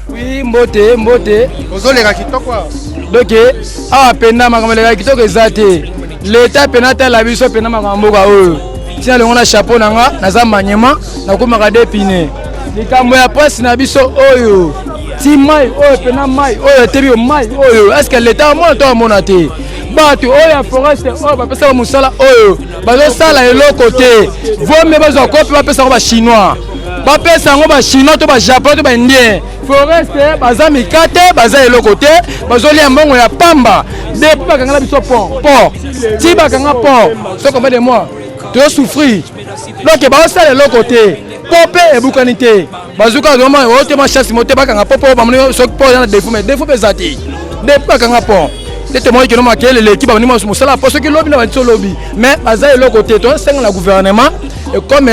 Oui, mbote mbote. Ozoleka kitoko awa. Donc awa penda makambo eleka kitoko eza te. Leta pena atala biso pena makambo mboka oyo. Tina longo na chapeau na nga naza manyema nakomaka de pine. Likambo ya pasi na biso oyo ti mai oyo pena mai oyo etebi yo mai oyo est-ce que leta amona to amona te? Bato oyo ya forest oyo bapesaka mosala oyo bazosala eloko te, vomie bazwa kope bapesa yango bachinois, bapesa yango bachinois to bajapon to baindien. Forest baza mikate, baza eloko te, bazolia mbongo ya pamba. Depuis bakangala biso port port ti bakanga port so combien de mois tozosouffrir, donc bazosala eloko te, po mpe ebukani te, bazuka vraiment otema chasse mo te, bakanga po po bamoni soki po eza na défaut, mais défaut mpe eza te. Depuis bakanga pont nde tomoni keno makele eleki, bamoni mosala po soki lobi na bandisi olobi, mais baza eloko te. Tosenga na gouvernement comme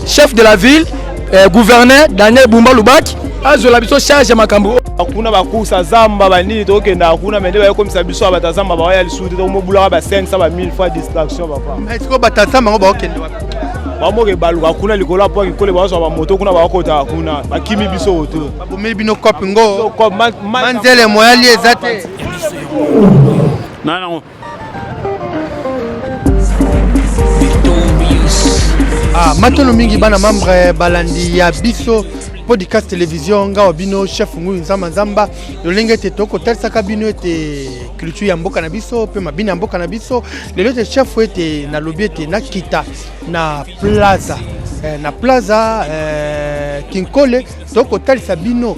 chef de la ville, gouverneur Daniel Bumba Lubaki azwela biso charge ya makambo. Kuna bakursa zamba banini, tokokendaka kuna, me nde bayekomisa biso ya bato ya zamba bawaya lisusu te, tokomobulaka ba 500 ba 1000 fois distraction papa. Mais sikoyo bato ya zamba yango baokende wapi? Bamoke baluka kuna likolo ya pwaki kole, bazwa bamoto kuna, bakotaka kuna, bakimi biso oto. Babomeli bino cope ngo manzele moyali eza te. Nanango. Ah, matono mingi bana membre balandi ya biso podcast télévision, ngawa bino chef Nguyu Nzamba Nzamba. Lolenge ete tokotalisaka bino ete culture ya mboka na biso mpe mabina ya mboka na biso, lelo ete chef ete nalobi ete nakita na plaza, na plaza Kinkole, tokotalisa bino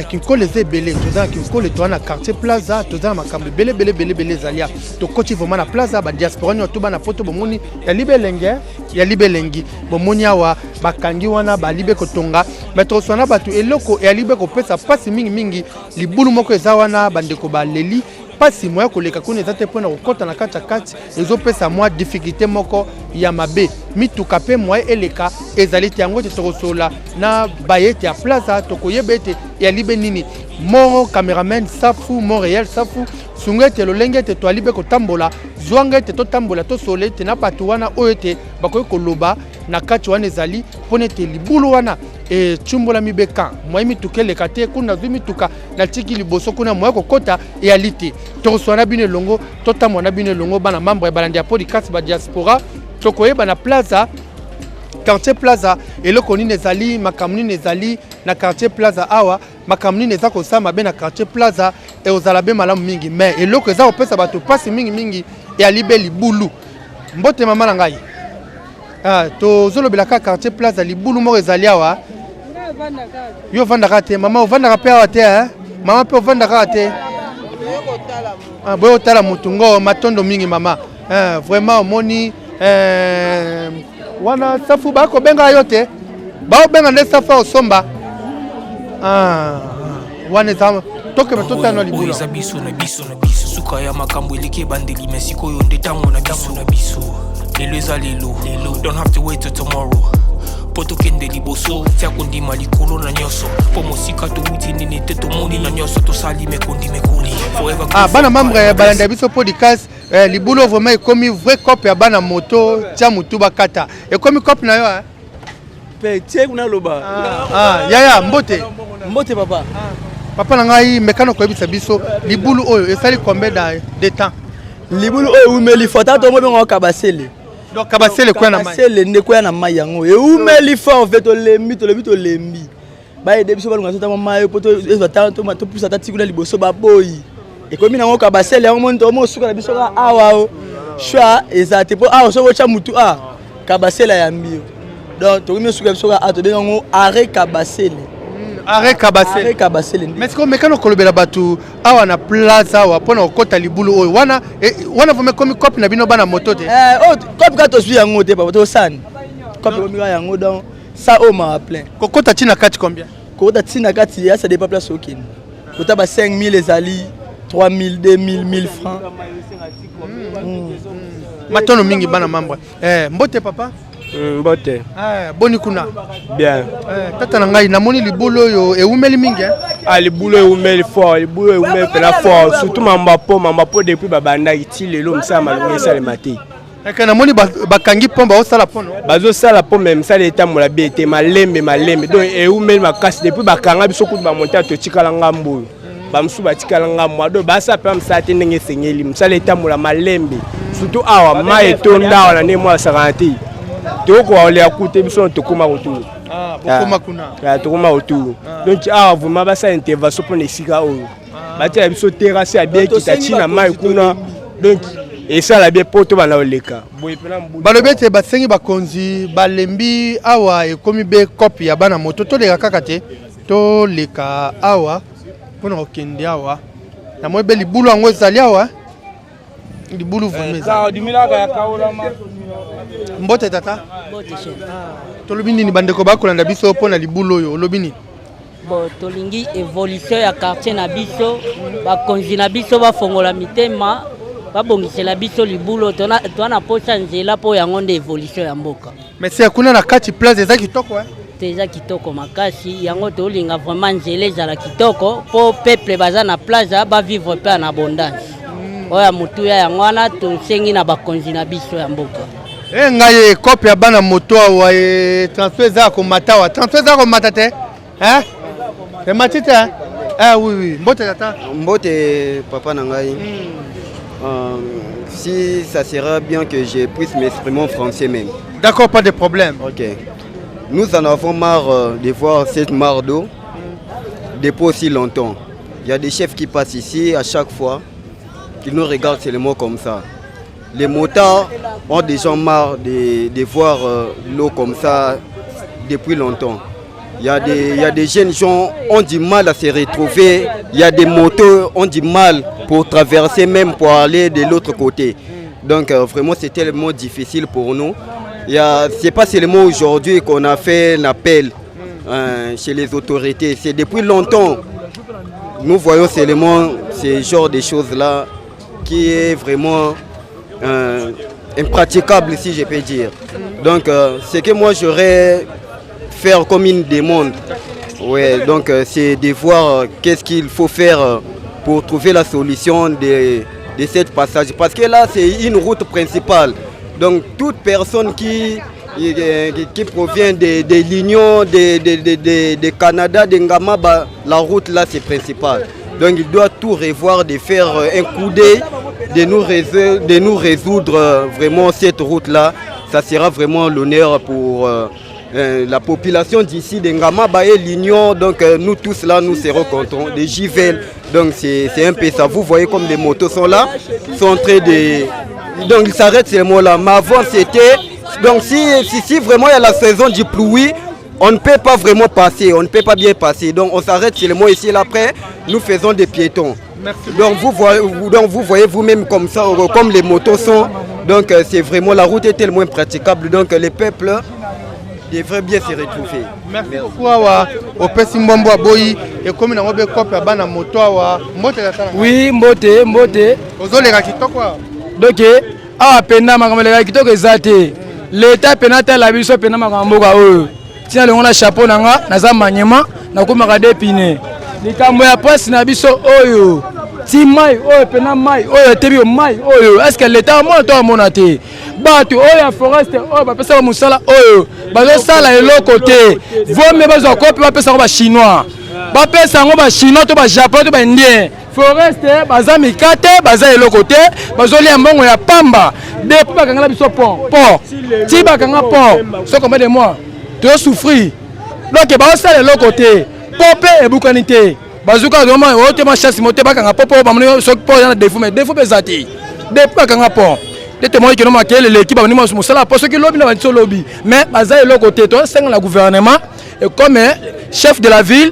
Kinkole eza ebele. Toza na Kinkole, toza na quartier Plaza, toza na makambo ebele ebele ebele ebele ezali ya tokoti vraiment na plaza. Badiaspora nyonso to bana poto, bomoni ya libelenge ya libelengi, bomoni awa bakangi wana balibe kotonga, me tokoswana bato. Eloko eyali be kopesa mpasi mingimingi, libulu moko eza wana, bandeko baleli mpasi, moya koleka kuna eza te, mpona kokɔta na kati ya kati ezopesa mwa difficulté moko ya mabe, mituka mpe moye eleka ezali te. Yango ete tokosola na bayete ya plaza, tokoyeba ete eyali be nini. Moro cameraman Safu Montréal, Safu sunga ete lolenge ete toali be kotambola, zwanga ete totambola, tosola ete na bato wana oyo ete bakoki koloba na kati wana ezali mpona ete libulu wana ecumbolami be kan moye mituka eleka te kuna. Nazwi mituka natiki liboso kuna, moye kokɔta eyali te. Tokoswana na bino elongo, totambola na bino elongo, bana membre ya balandi ya podcast badiaspora, tokoyeba na plaza, quartier Plaza, eloko nini ezali, makambo nini ezali na quartier Plaza awa, makambo nini eza kosala mabe na quartier Plaza. Ekozala be malamu mingi, mais eloko eza kopesa bato mpasi mingimingi eyali be libulu. Mbote mama na ngai. Ah, tozolobela kaka quartier Plaza, libulu moko ezali awa. Yo ovandaka te mama? Ovandaka mpe awa te eh? Mama mpe ovandaka te? Ah, boye otala motu ngo. Matondo mingi mama. Eh, vraiment omoni eh, wana Safu bakobenga yo te, baobenga nde Safu osomba. Ah, wana eza tokebe totala libulu. Eza biso na biso na biso, suka ya makambo eleki ebandeli, me sikoyo nde ntango na biso na biso. Lelo eza lelo lelo, don't have to wait till tomorrow mpo tokende liboso. Tia kondima likolo na nyonso, mpo mosika towuti nini te, tomoni na nyonso tosali mekondi mekoli forever. Ah, bana membre balanda biso podcast, libulu vraiment ekomi vrai cope ya bana moto, tia motu bakata, ekomi cope na yo eh? Pe tie kuna loba. Ah, yaya mbote. Mbote papa. Papa na ngai, mekano koyebisa biso libulu oyo esali combien de temps? Libulu oyo ewumeli fort, ata tomo bengo kabasele. Donc kabasele kwea na mai? Kabasele nde kwea na mai, yango ewumeli fort ve, tolembi, tolembi, tolembi. Bayede biso, balunga so mai po ezwa ta topusa ata tikuna liboso, baboyi, ekomi nango kabasele. Yango moni tomo osuka na biso kaka awa, o shwa eza te, mpo awa soki otya mutu a kabasele ayambi yo. Donc tokomi osuka biso kaka awa, tobenga yango arrêt kabasele. Arrêt kabasele. Arrêt kabasele. Mais sikoyo mekano kolobela bato awa na place awa mpona kokɔta libulu oyo wana, wana vraiment ekomi cope na bino bana moto te? Oyo cope kaka tozwi yango te papa, tosani cope ekomi kaka yango, donc ça oyo maka plein. Kokɔta ntina kati combien? Kokota ntina kati ya, ça dépend place okende, kota ba 5000 ezali, 3000, 2000, 1000 francs. Matono mingi bana membre. Mbote papa. Mbote. Boni kuna? Bien. Tata na ngai, namoni libulu oyo ewumeli mingi eh? Ah, libulu ewumeli fort, libulu ewumeli mpena fort, surtout mambapo mambapo depuis babandaki ti lelo mosala malongo esalema te. Eke namoni bakangi pont, baosala pont, no? Bazosala pont, mais misala etambola bien te, malembe malembe. Donc eumeli makasi depuis bakanga biso. Kutu bamonta totikala ngambo oyo, bamosusu batikala ngambo. Donc basala mpe mosala te ndenge esengeli. Mosala etambola malembe, surtout awa mai etonda awa na ndenge mwa asakana te. Tokokoka kolela ku te, biso tokóma kotulu. Bokoma kuna. Tokóma kotulu. Donc awa vraiment basala intervention mpona esika oyo, batiela biso terrasse ya bien, kita ntina mai kuna. Donc esala bien mpo tobanda koleka boye mpena. Balobi ete basengi bakonzi, balembi awa, ekomi be cope ya bana moto. Toleka kaka te, toleka awa mpona kokende awa. Namoni be libulu yango ezali awa, libulu vraiment ezali. Mbote tata. Mbote, chef. Tolobi nini? Bandeko bakolanda biso mpona libulu oyo, olobi nini? Bon, tolingi évolution ya quartier na biso. Bakonzi na biso bafongola mitema, babongisela biso libulu. Toa na posa nzela, mpo yango nde évolution ya mboka. Mais se kuna na kati place eza kitoko, eh? Te, eza kitoko makasi. Yango tolinga vraiment nzela ezala kitoko, mpo peuple baza na place bavivre mpe en abondance. Oyo ya motuya yango wana tosengi na bakonzi na biso ya mboka. E ngai, ekope ya bana moto awa, e transport eza ya komata awa, transport eza ya komata te, hein? Emati te, hein? Eh, oui, mbote tata. Mbote papa na ngai. Si ça sera bien que je puisse m'exprimer en français même. D'accord, pas de problème. Ok. Nous en avons marre de voir cette mare d'eau depuis aussi longtemps. Il y a des chefs qui passent ici à chaque fois, qui nous regardent seulement comme ça. Les motards ont déjà marre de voir l'eau comme ça depuis longtemps. Il y a des jeunes gens ont du mal à se retrouver. Il y a des motos ont du mal pour traverser, même pour aller de l'autre côté. Donc vraiment, c'est tellement difficile pour nous. C'est pas seulement aujourd'hui qu'on a fait un appel chez les autorités. C'est depuis longtemps. Nous voyons seulement ce genre de choses-là qui est vraiment impraticable, si je peux dire. Donc, ce que moi j'aurais faire comme une demande, ouais, donc c'est de voir qu'est-ce qu'il faut faire pour trouver la solution de cette passage. Parce que là, c'est une route principale. Donc, toute personne qui provient de l'Union, de Canada, de Ngamaba, la route là, c'est principal. Donc, il doit tout revoir, de faire un coup d'œil, de nous résoudre vraiment cette route-là. Ça sera vraiment l'honneur pour la population d'ici, de Ngamaba et l'Union. Donc, nous tous là, nous serons contents. De Jivel. Donc, c'est un peu ça. Vous voyez comme les motos sont là, sont en train de. Donc, ils s'arrêtent ces mots-là. Mais avant, c'était. Donc, si vraiment il y a la saison du pluie, on ne peut pas vraiment passer, on ne peut pas bien passer. Donc, on s'arrête seulement ici. Là, après, nous faisons des piétons. Donc, vous voyez vous-même comme ça, comme les motos sont. Donc, c'est vraiment, la route est tellement impraticable. Donc, les peuples devraient bien se retrouver. Merci beaucoup. Awa opesi mbombo aboyi, ekomi nango be kope ya bana moto awa. Mbote tata na ngai. Oui, mbote, mbote. Ozoleka kitoko awa. Donc awa penda makambo elekaka kitoko eza te. Leta pena atala biso pena makambo mboka oyo. Ntina longo na chapeau na nga, naza manyema, nakomaka depine. Likambo ya mpasi na biso oyo ti mai oyo pena, mai oyo etebi yo, mai oyo, est-ce leta amona to amona te? Bato oyo ya forest oyo bapesaka mosala oyo bazosala eloko te. Vome bazwa kope, bapesa yango bachinois, bapesa yango bachinois to bajapon to baindien. Forest baza mikate, baza eloko te, bazolia mbongo ya pamba. Depuis bakangala biso pont, ti bakanga pont, so combien de mois tozosouffrir. Donc baosala eloko te, pont mpe ebukani te. Bazuka otema chasse mo te, bakanga pont mpo bamoni soki pont eza na défaut, mais défaut mpe eza te. Depuis bakanga pont te, tomoni keno makele eleki. Bamoni mosala po soki lobi na bandisi olobi, mais baza eloko te. Tosenga na gouvernement comme chef de la ville,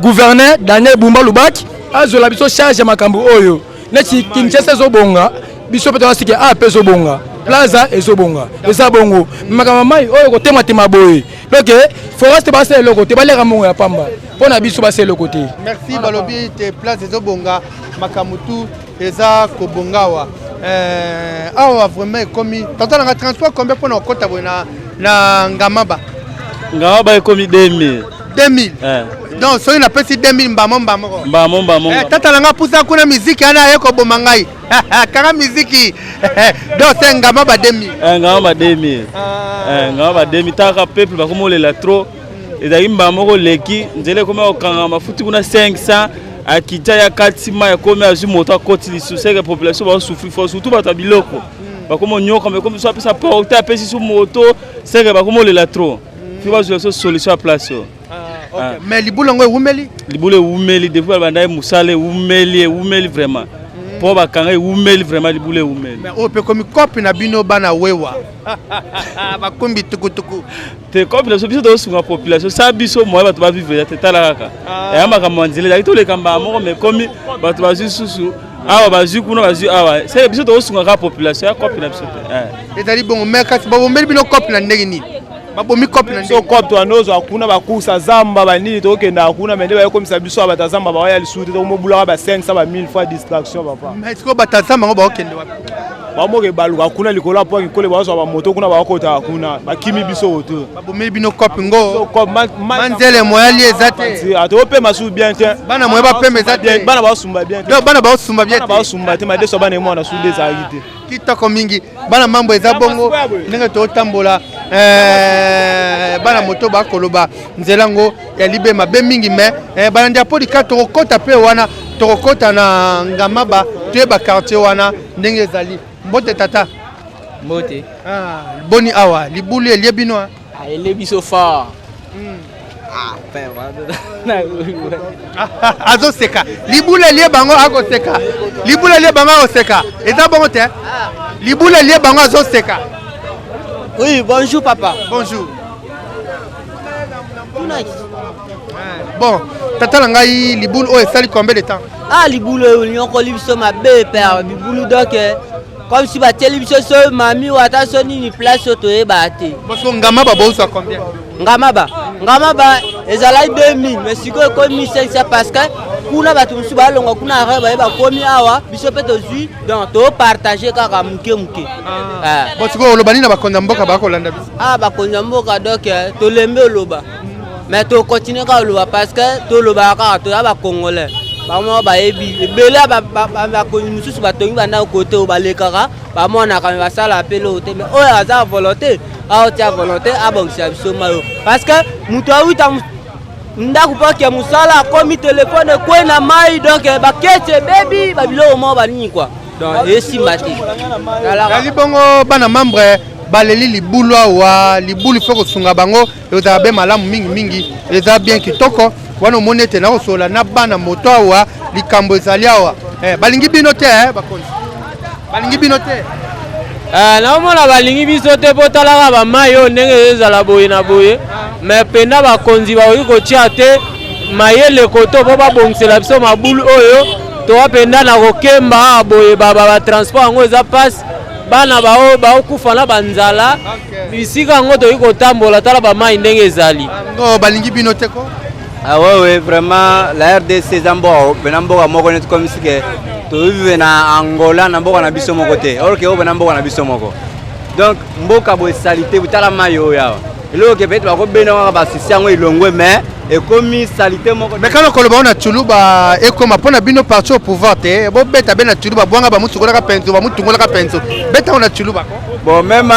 gouverneur Daniel Bumba Lubaki, azwela biso charge ya makambo oyo. Neti Kinshasa ezobonga, biso mpe toasike a mpe ezobonga, plaza ezobonga, eza bongo. Makambo mai oyo kotematema boye, donc forest basala eloko te, baliaka mbongo ya pamba. Mpo na biso basala eloko te. Merci. Balobi te place ezobonga, makambo tu eza kobonga awa. Awa vraiment ekomi, tata nanga, transport combien mpona kokɔta boye na Ngamaba? Ngamaba ekomi 2000. 2000 Eh. Donc soki napesi 2000 mbamo mbamo ko. Mbamo mbamo. Eh, tata na nga pusa kuna miziki ana aye koboma ngai. Kanga miziki. Donc c'est ngama ba 2000. Eh, ngama ba 2000. Eh, ngama ba 2000 taka peuple bakomolela trop. Ezalaki mbala moko leki nzela ekomi kokangama mafuti kuna 500 akita ya kati mai ekomi azwi moto akoti lisusu seke population bazosouffrir fort surtout bato ya biloko bakomi onyokama ekomi so apesa porte apesi so moto seke bakomi olela trop fi bazwela so solution ya place oyo. Ah. Mais libulu yango ewumeli? Libulu ewumeli depuis babanda ye mosala ewumeli ewumeli vraiment mpo bakanga ewumeli vraiment libulu ewumeli. Mais oyo mpe ekomi kope na bino bana wewa bakumbi tukutuku. Te kope na biso biso tozosunga population sa biso moye bato bavivre eza te tala kaka eya makambo ya nzela ezalaki toleka mbala moko mais ekomi bato bazwi susu awa bazwi kuna bazwi awa seke biso tozosunga kaka population ya kope na biso te. Eh. Ezali bongo mais kasi babombeli bino kope na ndenge nini? Babomi kope na biso kope toyanda ozwa kuna bakursa zamba banini tokokendaka kuna me nde bayekomisa biso ya bato ya zamba bawaya lisusu te tokomobulaka ba 500 ba 1000 fois distraction papa. Mais sikoyo bato ya zamba yango baokende wapi? Bamoke baluka kuna likolo ya pwa kikole bazwa bamoto kuna bakotaka kuna bakimi biso koto. Babomeli bino kope ngo manzele moyali eza te. Topema su bien te. Bana moye bapema eza te. Bana basumba bien te. Donc bana basumba bien te. Bana basumba te madeso bana emwana su nde ezalaki te. Kitoko mingi bana mambo eza bongo ndenge totambola eh, bana moto bakoloba nzela yango ya libe mabe mingi mais eh, balandi ya podika tokokota mpe wana tokokota na ngamaba toyeba quartier wana ndenge ezali. Mbote tata. Mbote. Ah, boni awa libulu elie bino? Ah, elie biso fort. Ah, azoseka libulu elie bango akoseka libulu elie bango akoseka eza bongo te libulu elie bango azoseka. Oui, bonjour papa. Bonjour. Bon, tata na ngai libulu oyo esali combien de temps? Ah, libulu oyo nyokoli biso mabe père libulu donc comme si batieli biso so mami oyo ata so nini place oyo toyebaka te. Parce ngama ba bozwa combien? Ngamaba ngamaba ezalaki 2000 mais sikoyo ekomi 1500 parce que kuna bato mosusu balongwa kuna arrêt baye bakomi awa biso mpe tozwi donc topartage kaka moke moke. Ah. Bon, sikoyo oloba nini na bakonzi ya mboka bakolanda biso? Ah, bakonzi ya mboka donc tolembi oloba mais tokontinue kaka oloba parce que tolobaka kaka toza bacongolais bango bayebi ebele bakonzi mosusu batongi bandako kote oyo balekaka bamonaka me basalaka mpe eloko te mais oyo aza volonté aotia volonté abongisa biso mayo parce que moto awuta ndako mpo ake mosala akomi telefone ekwei na mai donc baketi ebebi babiloko moko banini kua donc esimba te. Ezali bongo bana membre baleli libulu awa libulu fo kosunga bango ezala be malamu mingi mingi eza bien kitoko wana omoni ete nakosolola na bana moto awa likambo ezali awa eh, balingi bino te eh, bakonzi balingi bino te. Eh, naomona balingi biso te mpo talaka bamai oyo ndenge ezala boye na boye me mpenza bakonzi bakoki kotia te mayele koto mpo babongisela biso mabulu oyo toa mpenza na kokemba boye batransport yango eza mpasi bana bao baokufa na banzala bisika yango tokoki kotambola tala bamai ndenge ezali. Ngo balingi bino te ko? Ah ouais, ouais, vraiment la RDC eza mboka pena mboka moko neti comme si que tovive na Angola na mboka na biso moko te or que oyo pena mboka na biso moko donc mboka boye salite tala mai oyo awa eloko ke peut-être bakobenda kaka basisi yango elongwe mais ekomi salite moko. Mais kana koloba na Tshuluba ekoma mpona bino parti au pouvoir te bobeta be na Tshuluba bwanga bamusukolaka penzo bamutungolaka penzo beta na Tshuluba. Bon meme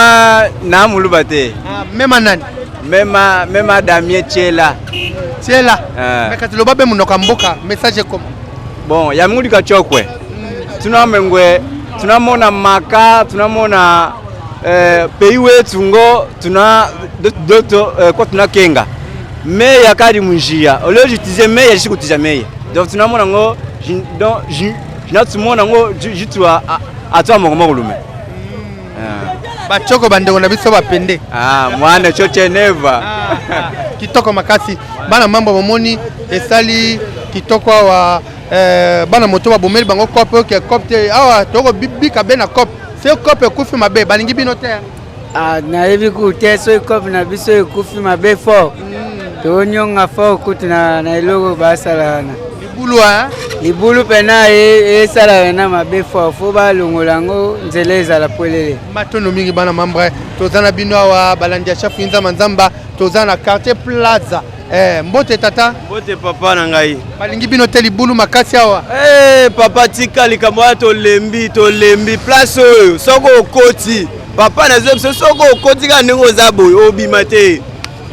na muluba te. Ah, meme nani? Meme meme Damien Tshela. Tshela. Mais kasi loba be monoko ya mboka message ekoma. Bon ya mungulika chokwe. Tunamengwe tunamona maka tunamona eh, pays wetu ngo tuna doto eh, kwa tunakenga meya kali munjia olio jutize meya jikutiza meya donc tunamona ngo donc jinatumona ngo jitu atwa moko moko lume. Bachoko bandeko na biso bapende. Ah, mwana choche neva. Kitoko makasi bana mambo bomoni esali kitoko awa eh, bana moto babomeli bango cope oke cope te awa tokobika be na cope se cope ekufi mabe balingi bino te. Ah, nayebi kutu te soki cope na biso ekufi mabe fort tonyonga fort kutu na, na eloko basala wana libulu eh? Libulu mpena esala ena mabe fort fo balongola yango nzela ezala polele. Matondo mingi bana mambre toza na bino awa balandi ya chafu nzamba nzamba. Toza na quartier Plaza. Eh, mbote tata. Mbote papa na ngai. Balingi bino te libulu makasi awa. Eh, papa tika likambo wana tolembi tolembi place oyo soki okoti papa nazo biso soki okoti kaka ndenge oza boye obima te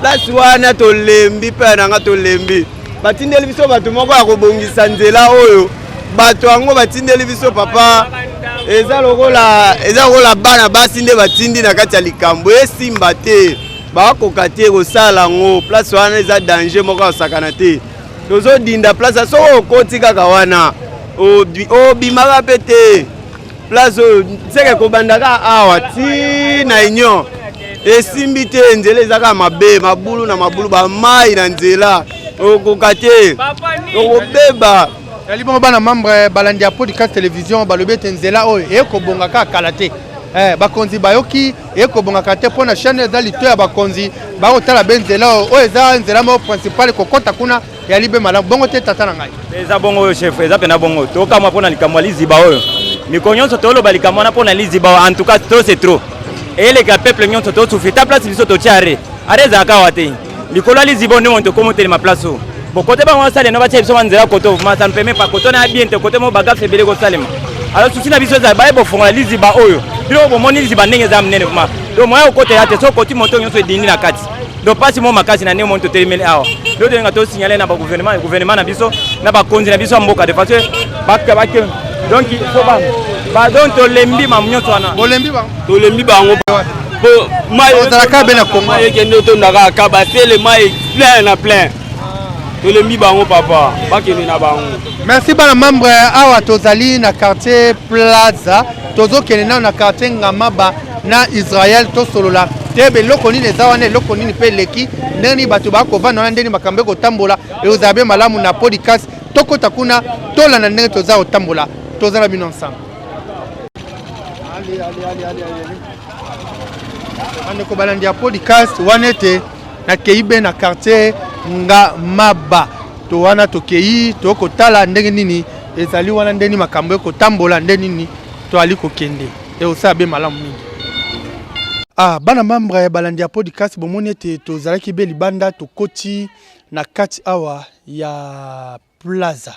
place wana tolembi mpe na nga tolembi batindeli biso bato moko ya kobongisa nzela oyo bato yango batindeli biso papa eza lokola eza lokola bana basi nde batindi na kati ya likambo esimba te bakoka te kosala yango place wana eza danger moko ya kosakana te tozodinda place soki okoti kaka wana obimaka mpe te place oyo seke kobanda kaka awa ti na union esimbi te nzela eza kaka mabe mabulu na mabulu bamai na nzela okoka te okobeba yali bongo bana membre balandi ya podcast television balobi ete nzela oyo ekobonga kaka kala te eh, bakonzi bayoki ekobongaka te mpo na chaine eza lito ya bakonzi bakotala be nzela oyo oyo eza nzela moko principale kokɔta kuna yali be malamu bongo te tata na ngai eza bongo oyo chef eza mpena bongo tokamwa mpo na likambo ya liziba oyo mikolo nyonso toloba likambo wana mpo na liziba oyo en tout cas trop c'est trop eyeleka peuple nyonso tosufri ta place biso totya are are ezalaka awa te likolo ya liziba oyo nde moto tokoma otelema place oyo bon kote bango basala eno batia biso banzela koto ma ça ne permet pas koto na bien te kote mo bagafe ebele kosalema alors souci na biso ezala baye bofongola liziba oyo bino bomoni liziba ndenge eza monene vraimen donc moyen okotela te soki okoti moto nyonso edindi na kati donc mpasi mo makasi na ndenge moni totelemeli awa nde tolinga tosignale na bagouvernement gouvernement na biso na bakonzi na biso ya mboka de façon bake donc so ba donc tolembi mamu nyonso wana bolembi bango tolembi bango po mai ozalaka be na Congo mai ekende otondaka kabasele mai plein na plein tolembi bango papa bakende na bango merci bana membre awa tozali na quartier plaza tozokende nano na quartier ngamaba na israel tosolola toyeba eloko nini eza wana eloko nini mpe eleki ndenge nini bato bakovanda wana ndenge nini makambo ekotambola ekozala be malamu na podcast tokota kuna tolanda ndenge toza kotambola toza na bino ensemble bandeko balandi ya podcast wana ete nakei be na quartier ngamaba to wana tokei tokotala ndenge nini ezali wana ndenge nini makambo ekotambola ndenge nini toali kokende ekosala be malamu mingi ah, bana membre ya balandi ya podcast bomoni ete tozalaki be libanda tokoti na kati awa ya plaza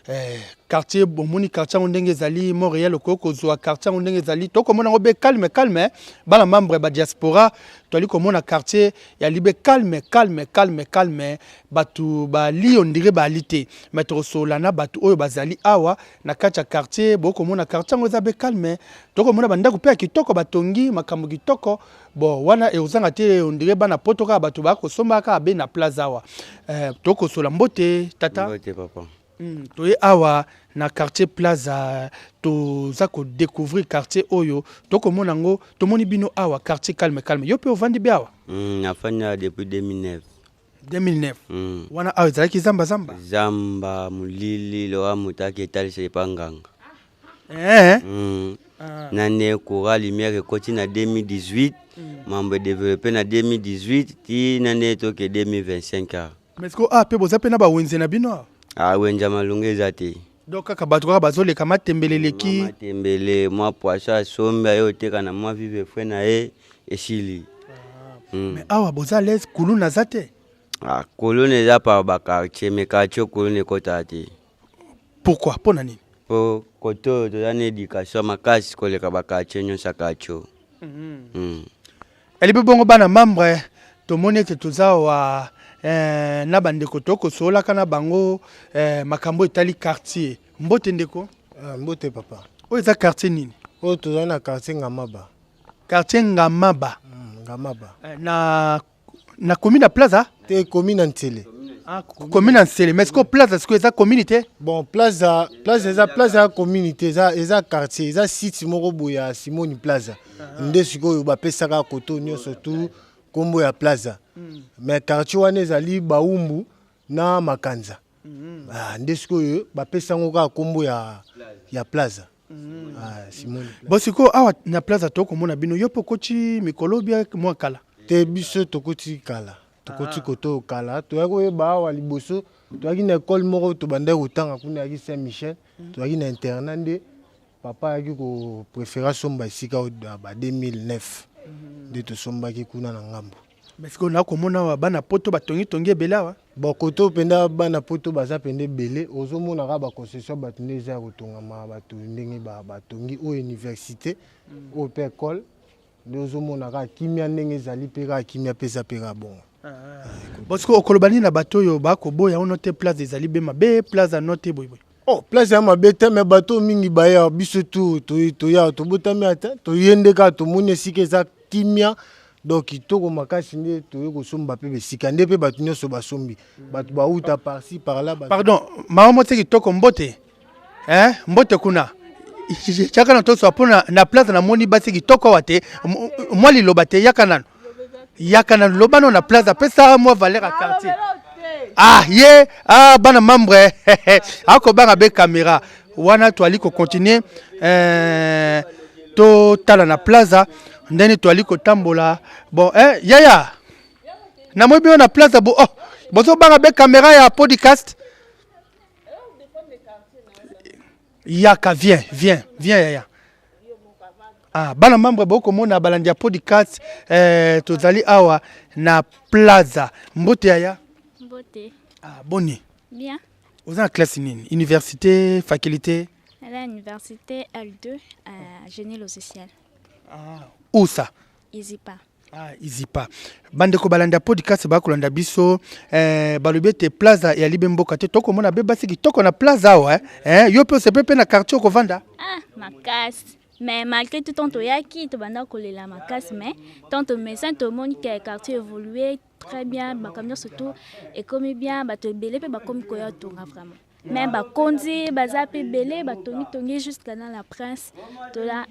eh, quartier bomoni quartier yango ndenge ezali montréal okoki kozwa quartier yango ndenge ezali tokomona yango be calme calme bana membre ya badiaspora toali komona quartier ya libe calme calme calme calme bato bali ondire bali te me tokosolola na bato oyo bazali awa na kati ya quartier bokomona quartier yango eza be calme tokomona bandako mpe ya kitoko batongi makambo kitoko bon wana ekozanga te ondire bana poto kaka bato bakosomba kaka be na plaza awa eh, tokosola mbote tata mbote papa mm, toye awa na quartier plaza toza kodécouvrir quartier oyo tokomona yango tomoni bino awa quartier calme calme yo mpe ovandi be awa mm, nafandi awa depuis 2009 2009 mm. wana awa ezalaki zamba zamba zamba molili loka moto ake etalisa epa nganga eh. mm. na nde courant lumière ekoti na 2018 mm. mambo edeveloppe na 2018 ti na nde toke 2025 awa mais sikoyo awa mpe boza mpe na bawenze na bino awa ah, wenze ya malonga eza te donc kaka bato kaka bazoleka matembele eleki matembele mwa poisson asombi aye oteka na mwa vive frais na ye esili ah. mm. mais awa boza lese kuluna aza te ah, kuluna eza par baquartier mais quartier kuluna ekotaka te pourquoi mpo na nini mpo kote oyo toza na éducation makasi koleka baquartier nyonso ya quartier mm. mm. Elibi bongo bana membre tomoni ete toza awa eh, na bandeko tokosololaka na bango eh, makambo etali quartier. Mbote ndeko. Ah, mbote papa. Oyo eza quartier nini? Oyo tozali na quartier Ngamaba. Quartier Ngamaba. Mm, Ngamaba. Eh, na na commune ya Plaza? Te commune ya Nsele. Ah, commune ya Nsele. Mais sikoyo Plaza sikoyo eza commune te? Bon, Plaza, Plaza eza Plaza ya commune te, eza eza quartier, eza site moko boye ya Simoni Plaza. Nde sikoyo bapesaka koto nyonso tu kombo ya Plaza. Mais quartier wana ezali Baumbu na Makanza. Ah, nde sikoyo bapesa yango kaka kombo ya ya Plaza. Ah, Simoni. Bon sikoyo awa na Plaza tokomona bino yo mpe okoti mikolo bia mwa kala? Te biso tokoti kala. Tokoti koto kala. Toyaki koyeba awa liboso toyaki na ekole moko tobandaki kotanga kuna yaki Saint Michel. Toyaki na internat nde papa ayaki ko préférer asomba esika oyo ba 2009 nde tosombaki kuna na ngambo. Mais sikoyo nakomona awa bana poto batongitongi ebele awa. Bon kote oyo mpenza bana poto baza mpenza ebele, ozomona kaka ba concession ya bato nde eza ya kotongama, bato ndenge batongi oyo universite oyo mpe ecole nde ozomona kaka kimia ndenge ezali mpe kaka kimia mpe eza mpe kaka bongo. Bon sikoyo okoloba nini na bato oyo bakoboya ono te place ezali be mabe place ano te boye boye? Oh, place ya mabe te me bato mingi baya biso tu toya tobotami ata toye nde kaka tomoni esika eza kimia donc kitoko makasi nde toye kosomba mpe besika nde mpe bato nyonso basombi bato bauta parci par là. Pardon mama mote kitoko mbote eh, mbote kuna yaka na toswa mpo na place namoni basi kitoko awa te mwa liloba te yaka nano yaka nano loba nano na place apesa mwa valeur ya quartier ah ye ah bana membre akobanga be camera wana toali kocontinue eh, totala na plaza ndenge toali kotambola bon eh, yaya namoni bino na plaza bo oh, bozobanga be camera ya podcast yaka viens viens viens yaya ah, bana membre bokomona balandi ya podcast eh, tozali awa na plaza mbote yaya mbote ah, boni bien oza na classe nini université faculté à l'université L2 à génie logiciel ah, où ça Izipa Ah, izipa bandeko balanda podcast bakolanda biso eh, balobi ete plaza ya libe mboka te tokomona be basi kitoko na plaza awa eh, eh, yo mpe osepe mpe na quartier okovanda ah, makasi mais malgré tout tant toyaki tobanda kolela makasi mais tant tomesani tomoni ke quartier évolue très bien makambo nyonso tout ekomi bien bato ebele mpe bakomi koya tonga vraiment mais bakonzi baza mpe ebele batongitongi jusqu'à na la prince tola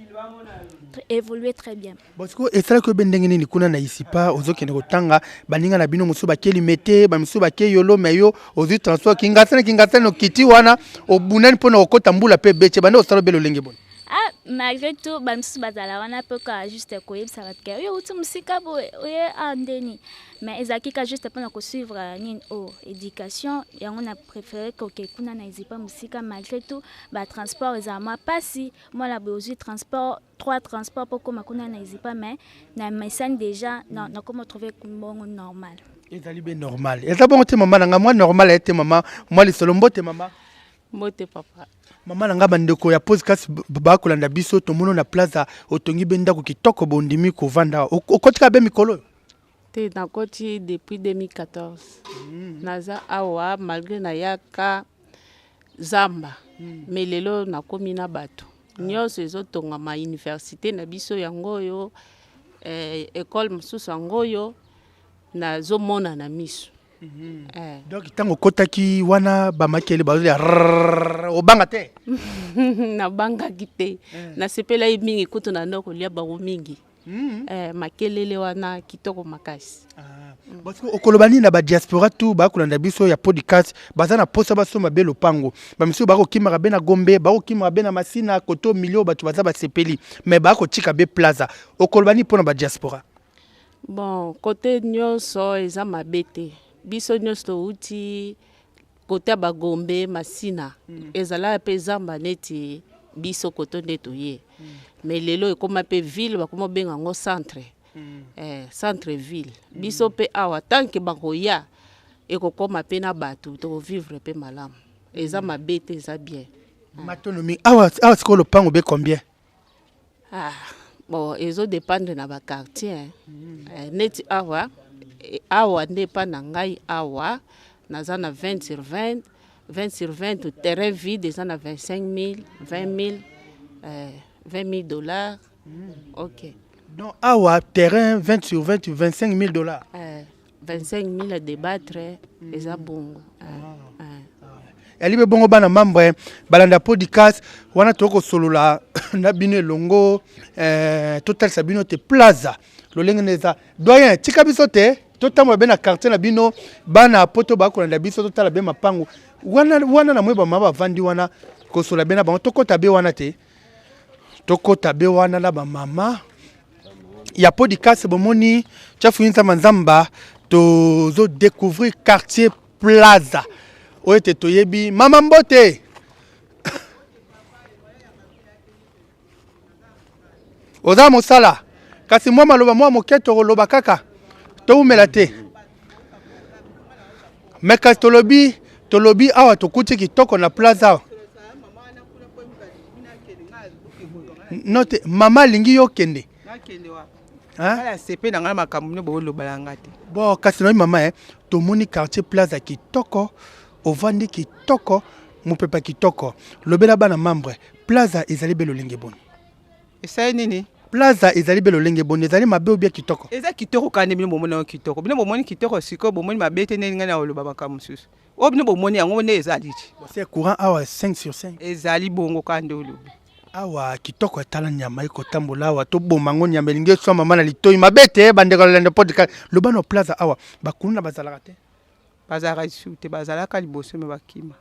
évolue très bien bon sikoyo esalaki obe ndenge nini kuna na isipa ozokende kotanga baninga na bino mosusu bake limete bamisusu bake yolo me yo ozwi transport kingasani kingasani okiti wana obunani mpo na kokota mbula mpe ebeti bande osala obe lolenge boni Ah, malgré tout bamisusu bazala wana mpe kaka juste koyebisa bato ke oyo outi mosika boye oye a ndeni mais ezalaki ka juste mpona kosuivre nini o oh, éducation yango na préféré koke kuna na ezipa mosika malgré tout batransport ezala mwa mpasi mwana boye ozwi transport trois transport mpo okóma kuna na ezipa mais na mesani déjà nakoma trouve mbongo normal ezali be normal eza bongo te mama na ngai mwa normal aye te mama mwa lisolo mbote mama Mbote papa. Mama na nga bandeko ya podcast bakolanda biso tomono na plaza otongi be ndako kitoko bondimi kovanda okoti ka be mikolo oyo te nakoti depuis 2014 mm. naza awa malgré nayaka zamba mm. mais lelo nakomi na bato ah. nyonso ezotongama université na biso yango oyo eh, ekole mosusu yango oyo nazomona na miso Mm -hmm. eh. Donc ntango okotaki wana bamakele bazolia obanga te? Nabangaki te eh. Nasepelaki mingi kutu na ndo kolia bango mingi mm -hmm. eh, makelele wana kitoko makasi ah. mm. Parce que okoloba nini na badiaspora tout bakolanda biso ya podcast baza na posa basomba be lopango bamisusu bakokimaka be na Gombe bakokimaka be na Masina koto milio bato baza basepeli mais bakotika be plaza okoloba nini mpo na badiaspora? Bon cote nionso eza mabe te biso nionso towuti cote ya ba gombe masina mm. ezalaka pe zamba neti biso koto nde toye mm. mais lelo ekoma pe ville bakoma obenga yango centre mm. eh, centre ville mm. biso pe awa tant que bakoya ekokoma pe na bato tokovivre pe malamu eza mm. mabe te eza bien matono mingi awa awa sikoyo lopango be combien Ah, bon ezo dépendre na ba quartier mm. eh, neti awa eh, awa nde epa na ngai awa naza na 20 sur 20 20 sur 20 terrain vide eza na 25 000 20 000 eh, 20 000 dollars mm. ok donc awa terrain 20 sur 20 25 000 dollars eh, 25 000 à débattre mm. eza bongo ah. Ah. yali be bongo bana membre balanda podcast wana tokosolola na bino elongo eh, totalisa bino te plaza lolenge nde eza doyen tika biso te totambola be na quartier na bino bana poto bakolanda biso totala be mapango wana, wana na moi bamama bavandi wana kosola be na bango tokɔta be wana te tokɔta be wana na bamama ya podcast bomoni chafu nzamba nzamba tozo découvrir quartier plaza oyo ete toyebi mama mbote oza mosala kasi mwa maloba mwa moke tokoloba kaka Towumela te. Mais kasi tolobi tolobi awa tokuti kitoko na plaza awa. No te, mama alingi yo okende. Nakende wapi? Hein? Sepe na ngai makambo bino boloba na ngai te. Bon, kasi na mama eh, tomoni quartier plaza kitoko, ovandi kitoko, mopepa kitoko. Lobela bana membre, plaza ezali be lolenge boni? Esali nini? Plaza ezali be lolenge boni? Ezali mabe ou bien kitoko? Eza kitoko kaka nde bino bomoni yango kitoko. Bino bomoni kitoko sikoyo bomoni mabe te ndenge ngai nakoloba makambo mosusu. Oyo bino bomoni yango nde ezali ti. Se courant awa 5 sur 5. Ezali bongo kaka nde olobi. Awa kitoko tala nyama ekotambola awa toboma yango nyama elingi eswa mama na litoi mabe te bandeko lolendo podcast loba na plaza awa bakuluna bazalaka te. Bazalaka lisusu te bazalaka liboso me bakima.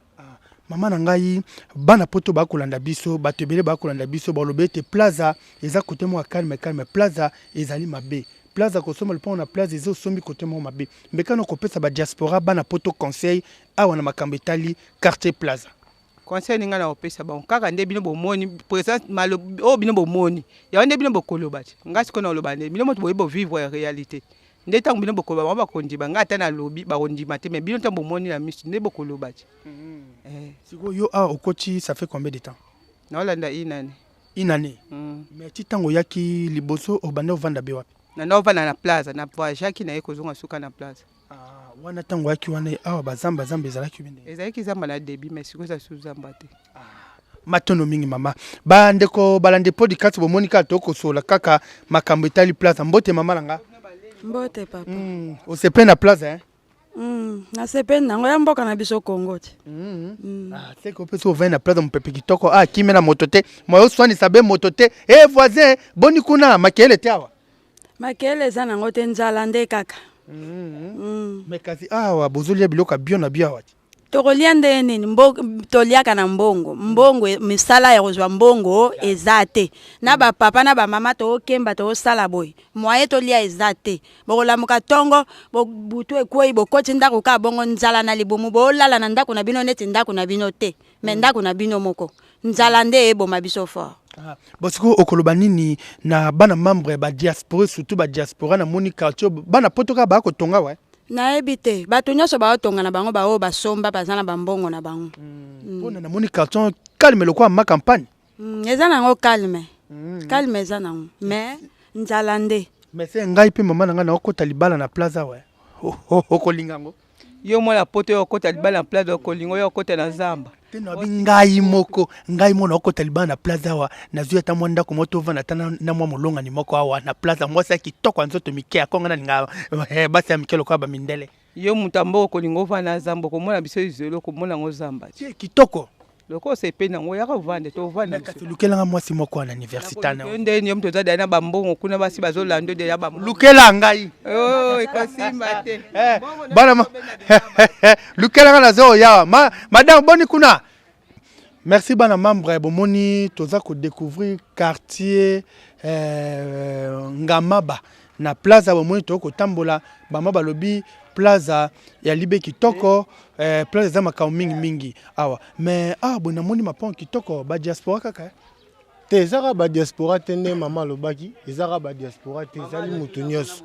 Mama na ngai bana poto bakolanda biso bato ebele bakolanda biso baloba ete plaza eza kote moko ya calme calme plaza ezali mabe plaza kosomba lopango na plaza eza osombi kote moko mabe mbekano kopesa ba diaspora bana poto conseil awa na makambo etali quartier plaza. Conseil nini ngai nakopesa bango kaka nde bino bomoni presence maloba oyo bino bomoni yango nde bino bokoloba te ngai sikoyo nakoloba nde bino moto boyebi bovivre ya realite nde ntango bino bokoloba bango bakondima ngai ata nalobi bakondima te mais bino ntango bomoni na miso nde bokoloba te. Eh. Sikoyo yo awa okoti ça fait combien de temps? Naolanda une année. Une année? Mais ti ntango oyaki liboso obanda ovanda be wapi? Nanda ovanda na plaza na voyageaki naye kozonga suka na plaza. Ah, wana ntango oyaki wana awa bazamba zamba ezalaki bende? Ezalaki zamba na début mais sikoyo eza susu zamba te. Ah, matondo mingi mama. Bandeko balandi podcast bomoni kaka tokosola kaka makambo etali plaza. Mbote mama na nga. Mbote papa. Osepeli na plaza hein? Nasepeli nango ya mboka na biso Congo te. Ah, seke opesi ovandi na plaza mopepe kitoko ah, kimia na moto te moyo oswanisa be moto te e voisin boni kuna makelele te awa Makelele eza nango te nzala nde kaka. Mais kasi awa bozolia biloko ya bio na bio awa te. Tokolia ndenge nini? Mbo, toliaka na mbongo mbongo misala ya kozwa mbongo eza te na bapapa na bamama tookemba toosala boye moye tolia eza te bokolamuka tongo bo, butu ekwei bokoti ndako kaka bongo nzala na libumu boolala na ndako na bino neti ndako na bino te me ndako na bino moko nzala nde eboma biso fort. Ah, bon sikoyo okoloba nini na bana membre ya badiaspora surtout badiaspora namoni quartier bana poto kaka baya kotonga wa Nayebi te bato nyonso baotonga na bango baoyo basomba baza na bambongo na bango. Mpona namoni quartier calme lokola ma campagne. Eza nango calme. Calme eza nango mais nzala nde. Mais se ngai mpe mama na ngai naokota libala na plaza wa okolinga yango. Yo mwana poto yo okota libala na plaza okolinga yo okota na zamba. Te nabi ngai moko ngai moko naokota libala na plaza awa nazwi ata mwa ndako moko tovanda ata na mwa molongani moko awa na plaza mwasi ya kitoko ya nzoto mike akonga nalinga eh, basi ya mike lokola bamindele. Yo moto ya mboka okolinga ovanda na zamba okomona biso izolo okomona yango zamba. Te kitoko. Lokola osepeli nango yaka ovanda tovanda. Kasi lukelanga mwasi moko wana université na. Yo nde yo moto oza deja na bambongo kuna basi bazolanda yo deja ba. Lukela ngai. Oh ekosimba te. Eh, bana ma lukelanga nazo oyawa ma madame boni kuna. Merci bana membre bomoni toza ko découvrir quartier euh, Ngamaba na plaza bomoni tozo kotambola bama balobi plaza ya libe kitoko eh, plaza eza makambo mingi mingi awa mais awa boye namoni mapango kitoko ba diaspora kaka eh. Te eza kaka ba diaspora te nde mama alobaki eza kaka ba diaspora te ezali moto nyonso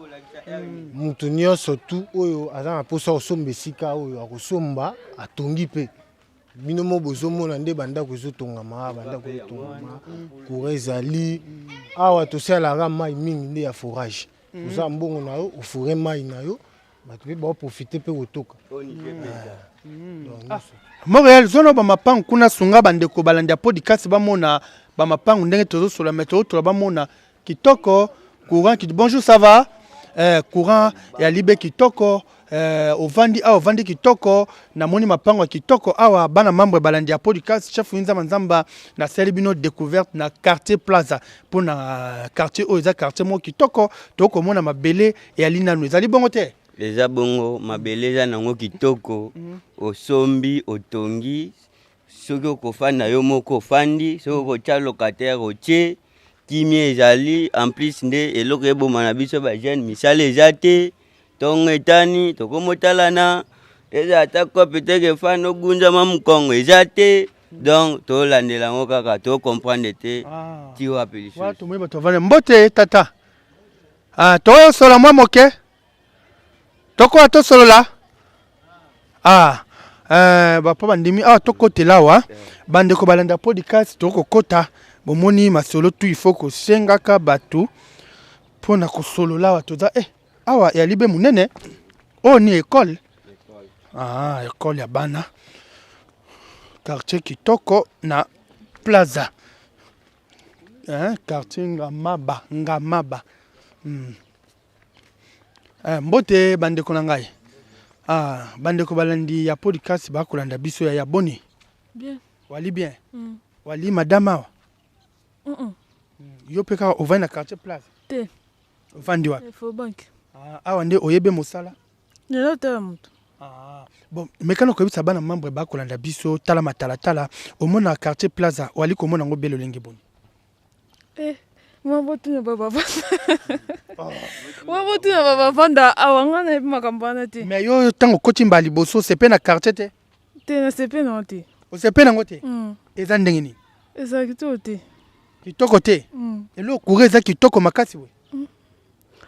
moto nyonso tu oyo aza na mposa kosomba esika oyo akosomba atongi mpe bino mo bozomona nde bandako ezotongama awa bandako ezotongama courant ezali awa tosalaka mai mingi nde ya forage oza mbongo na yo ofore mai na yo bato mpe baoprofite mpe kotoka ah. Montréal zona bamapangu kuna sunga bandeko balandi ya podcast bamona bamapangu ndenge tozosola me tozotola bamona kitoko courant kit bonjour ça va eh, courant ya libe kitoko eh, ovandi awa ovandi kitoko namoni mapango ya kitoko awa bana membre balandi ya podcast chef nzamba nzamba nasali bino découverte na quartier plaza mpona quartier oyo eza quartier moko kitoko tokomona mabele eyali nanu ezali bongo te eza bongo mabele eza nango kitoko osombi otongi soki okofanda yo moko ofandi soki okotya locataire otie kimia ezali en plus nde eloko eboma na biso ba jeune misala eza te ntongo etani tokomotalana eza ata kope teke efanda ogunzama mokongo eza te donc tolandela yango kaka tocomprendre te ah. ti wapi lisusu tomoni bato bavanda mbote tata ah, toyosola mwa moke. Tokoya tosolola. Ah, eh, bapa bandimi awa tokotela awa bandeko balanda podcast tokokota bomoni masolo tu il faut kosengaka bato mpo na kosolola awa toza eh, awa ya libe monene oyo ni ekole ah, ekole ya bana quartier kitoko na plaza eh, quartier ngamaba ngamaba hmm. Eh, mbote bandeko na ngai ah, bandeko balandi ya podcast bakolanda biso ya ya boni Bien. wali bien Mm. wali madame awa Mm -mm. yo mpe kaka ovandi na quartier place Te. ovandi wapi Info bank. Ah, awa nde oyebi mosala Lelo te moto. Ah. Bon, mekana koyebisa bana membre bakolanda biso tala matalatala omona quartier plaza wali komona yango be lolenge boni Eh, mwa botuna ba bavanda. Mwa botuna ba bavanda awa nga nayebi makambo wana te. Mais yo ntango okoti mbala liboso osepe na quartier te? Te nasepe nango te. Osepe nango te? Mm. Eza ndenge nini? Ezala kitoko te. Kitoko te? Mm. Eloko courant eza kitoko makasi boye.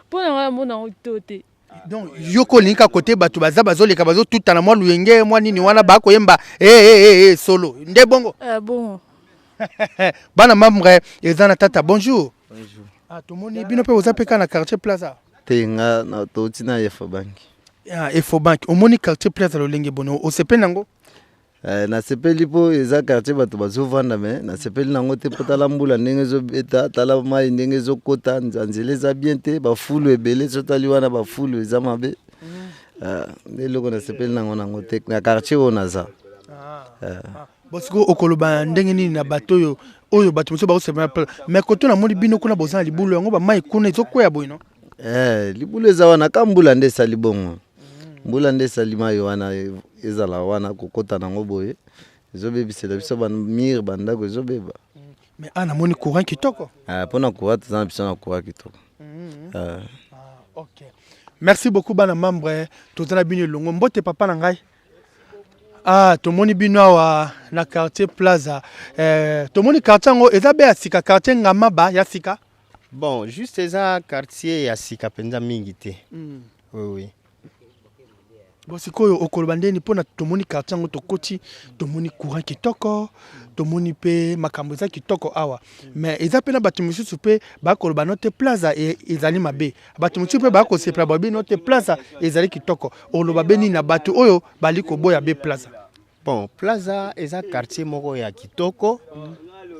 Mpo na ngai namona yango kitoko te. Donc yo ko olingi kaka kote bato baza bazoleka bazotutana mwa luyenge mwa nini wana bakoyemba eh, eh, eh, eh, solo nde bongo Eh, bongo. bana membre eza na tata bonjour. Bonjour. Ah, tomoni bino mpe boza mpe kaka na quartier plaza. Te nga na touti na Efobank. Ah, Efobank omoni quartier plaza lolenge bono osepeli nango? Eh, nasepeli mpo eza quartier bato bazovanda me nasepeli nango te mpo tala mbula ndenge ezobeta tala mai ndenge ezokota nzela eza bien te bafulu ebele sotali wana bafulu eza mabe mm. nde eloko nasepeli nango nango te na quartier oyo naza ah. eh. Bon sikoyo okoloba ndenge nini na bato oyo oyo bato mosusu bakosepela mais koto namoni bino kuna boza na libulu yango bamai kuna ezokweya boye no eh, libulu eza wana ka mbula nde esali bongo mbula nde esali mai wana ezala wana kokota nango boye ezobebisela biso bamire bandako ezobeba mais a namoni courant kitoko ah, mpo na courant toza na biso na courant kitoko mm. ah. Ah, okay. merci beaucoup bana membre toza na bino elongo mbote papa na ngai Ah, tomoni bino awa na quartier Plaza. Eh, tomoni quartier yango eza be ya sika, quartier Ngamaba ya sika. Bon, juste eza quartier ya sika mpenza mingi te. Oui, oui. Bon, sikoyo okoloba ndeni mpo na tomoni quartier yango tokoti, tomoni courant kitoko, tomoni mpe makambo eza kitoko awa. Mais eza mpe na bato mosusu mpe bakoloba no te Plaza e, ezali mabe. Bato mosusu mpe bakosepela babi no te Plaza ezali kitoko. Oloba be nini na bato oyo bali koboya be Plaza? Bon, Plaza eza quartier moko ya kitoko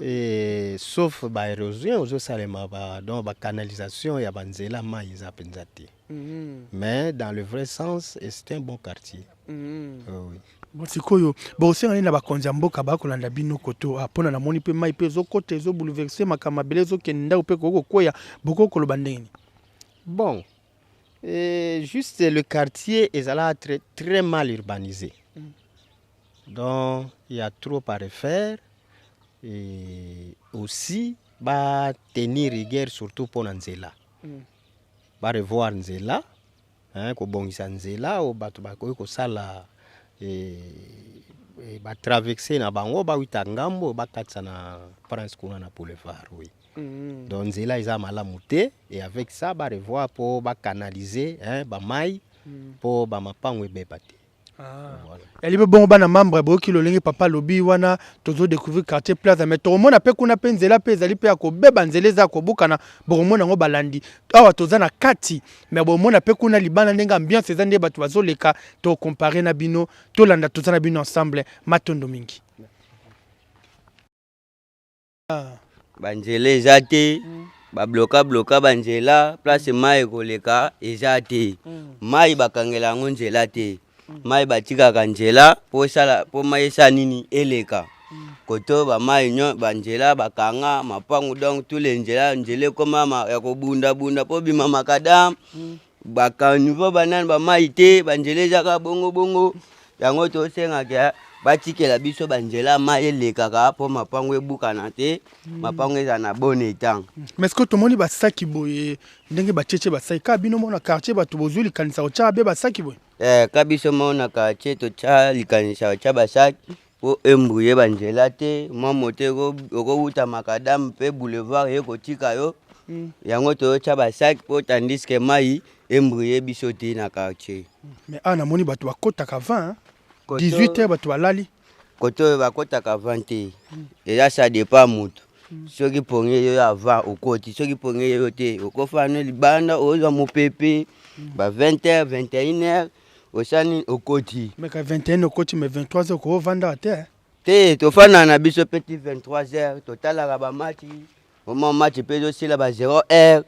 et sauf ba érosion ozosalema ba donc ba canalisation ya ba nzela mai eza mpenza te. Mais dans le vrai sens, c'est un bon quartier. Oui, oui. Bon sikoyo bokosenga nini na bakonzi ya mboka bakolanda bino koto ah, mpona namoni mpe mai mpe ezokota ezobouleverse makambo mabele ezokende ndako mpe ekoki kokweya bokoki koloba ndenge nini? Bon, eh, juste le quartier ezala très, très mal urbanisé. Donc, il y a trop à refaire. Et aussi, ba tenir rigueur surtout pour nzela. Ba revoir nzela, hein, kobongisa nzela oyo bato bakoki kosala eh, eh, ba traverse na bango bawita ngambo bakatisa na prince kuna na boulevard oui. Mm. Donc nzela eza malamu te et avec ça ba revoir po ba canaliser hein, ba mai po ba mapango ebeba te. Ah. Voilà. Yali pe bongo bana membre boyoki lolenge papa alobi wana tozo découvrir quartier plaza mais tokomona pe kuna pe nzela pe ezali pe ya kobeba nzela eza ya kobukana bokomona yango balandi awa toza na kati mais bomona pe kuna libanda ndenge ambiance eza nde bato bazoleka to comparer na bino tolanda toza na bino ensemble matondo mingi. Ba nzela eza te ba bloka bloka ba nzela place mayi ekoleka eza te mayi bakangela yango nzela te mayi batikaka nzela po esala po mayi esala nini eleka koto ba mayi nyo ba nzela bakanga mapangu donc tous les nzela nzela ekoma ya kobunda bunda po obima makadam Ba caniveau ba nani ba mayi te ba nzela eza kaka bongo bongo yango tosenga ke batikela biso ba nzela mayi elekaka po mapango ebukana te mapango ezala na bon etat. Mais sikoyo tomoni ba saki boye ndenge batietie ba saki kaka bino moko na quartier batu bozui likanisi ya kotia be ba saki boye? Eh ka biso moko na quartier totia likanisi ya kotia ba saki po embrouiller ba nzela te mwa moto ekowuta macadam pe boulevard eye kotika yo yango toyotia ba saki po tandis que mayi. embrouille biso te na quartier. Mais awa namoni bato bakotaka 20 18 heures bato balali. Kote oyo bakotaka avant te, eza ça dépend moto. Soki pongi eyo avant okoti, soki pongi eyo te okofana libanda ozwa mopepe ba 20 heures 21 heures osani okoti. Mais ka 21 okoti, mais 23 heures okovandaka te. Te, tofandaka na biso mpe ti 23 heures, totalaka bamatch oma match mpe ezosila ba 0 heure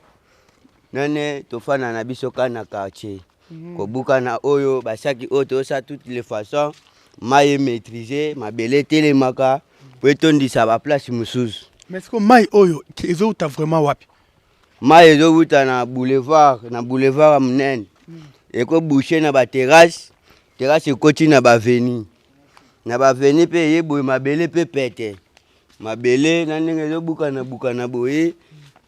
nane, tofandaka na biso kaka na quartier. Kobukana oyo basaki oyo tozosala toutes les façons, mai emaîtrise mabele etelemaka po etondisa baplace mosusu. Mais siko mai oyo ezowuta vraiment wapi? Mai ezowuta na boulevard, na boulevard ya monene ekobouche na baterrasse, terrasse ekoti na baveni, na baveni mpe eye boye mabele mpe pete mabele na ndenge ezobukana bukana boye,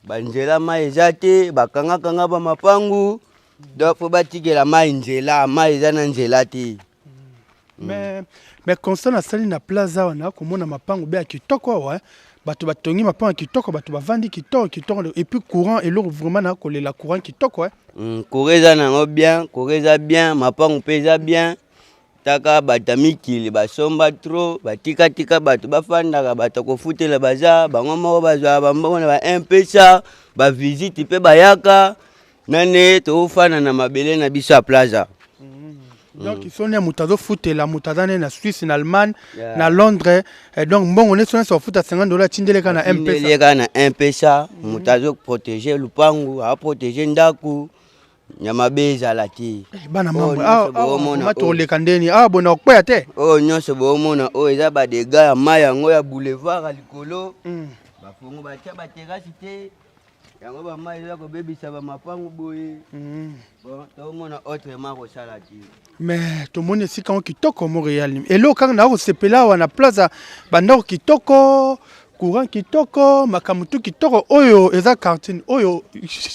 banzela mai eza te, bakangakanga bamapangu, donc fo batikela mai nzela, mai eza na nzela te. Mais constat nasali na plaza awa, na komona mapango be ya kitoko awa, eh. Bato batongi mapango ya kitoko, bato bavandi kitoko kitoko, et puis courant eloko vraiment na kolela courant kitoko, eh. Courant eza nango bien, courant eza bien, mapango mpe eza bien. Taka bato ya mikili basomba trop, batikatika bato bafandaka, bato ya kofutela baza bango moko, bazwaka bambongo na ba mpesa, bavisite mpe bayaka nane, tofanda na mabele na biso ya plaza. Donc soni ya moto azofutela, moto aza nde na Suisse, na Allemagne, na Londres, eh, donc mbongo nde soni afuta 50 dollar, atindeli kaka na mpesa. Atindeli kaka na mpesa. Moto azoprotege lupangu, aprotege ndako, nyama be ezala te. Bana Oyo mambo nyonso boomona oyo. Toleka ndeni awa bona okweya te. Oyo nyonso boomona oyo eza badega ya mai yango ya boulevard ya likolo. Bafongo batya baterasi te, yango bamai eza kobebisa bamapangu boye. Bon, tomona autrement kosala te. Mais tomoni esika yango kitoko, Montréal. Eloko kaka na kosepela awa na plaza, bandako kitoko, courant kitoko, makambo tu kitoko. Oyo eza quartier oyo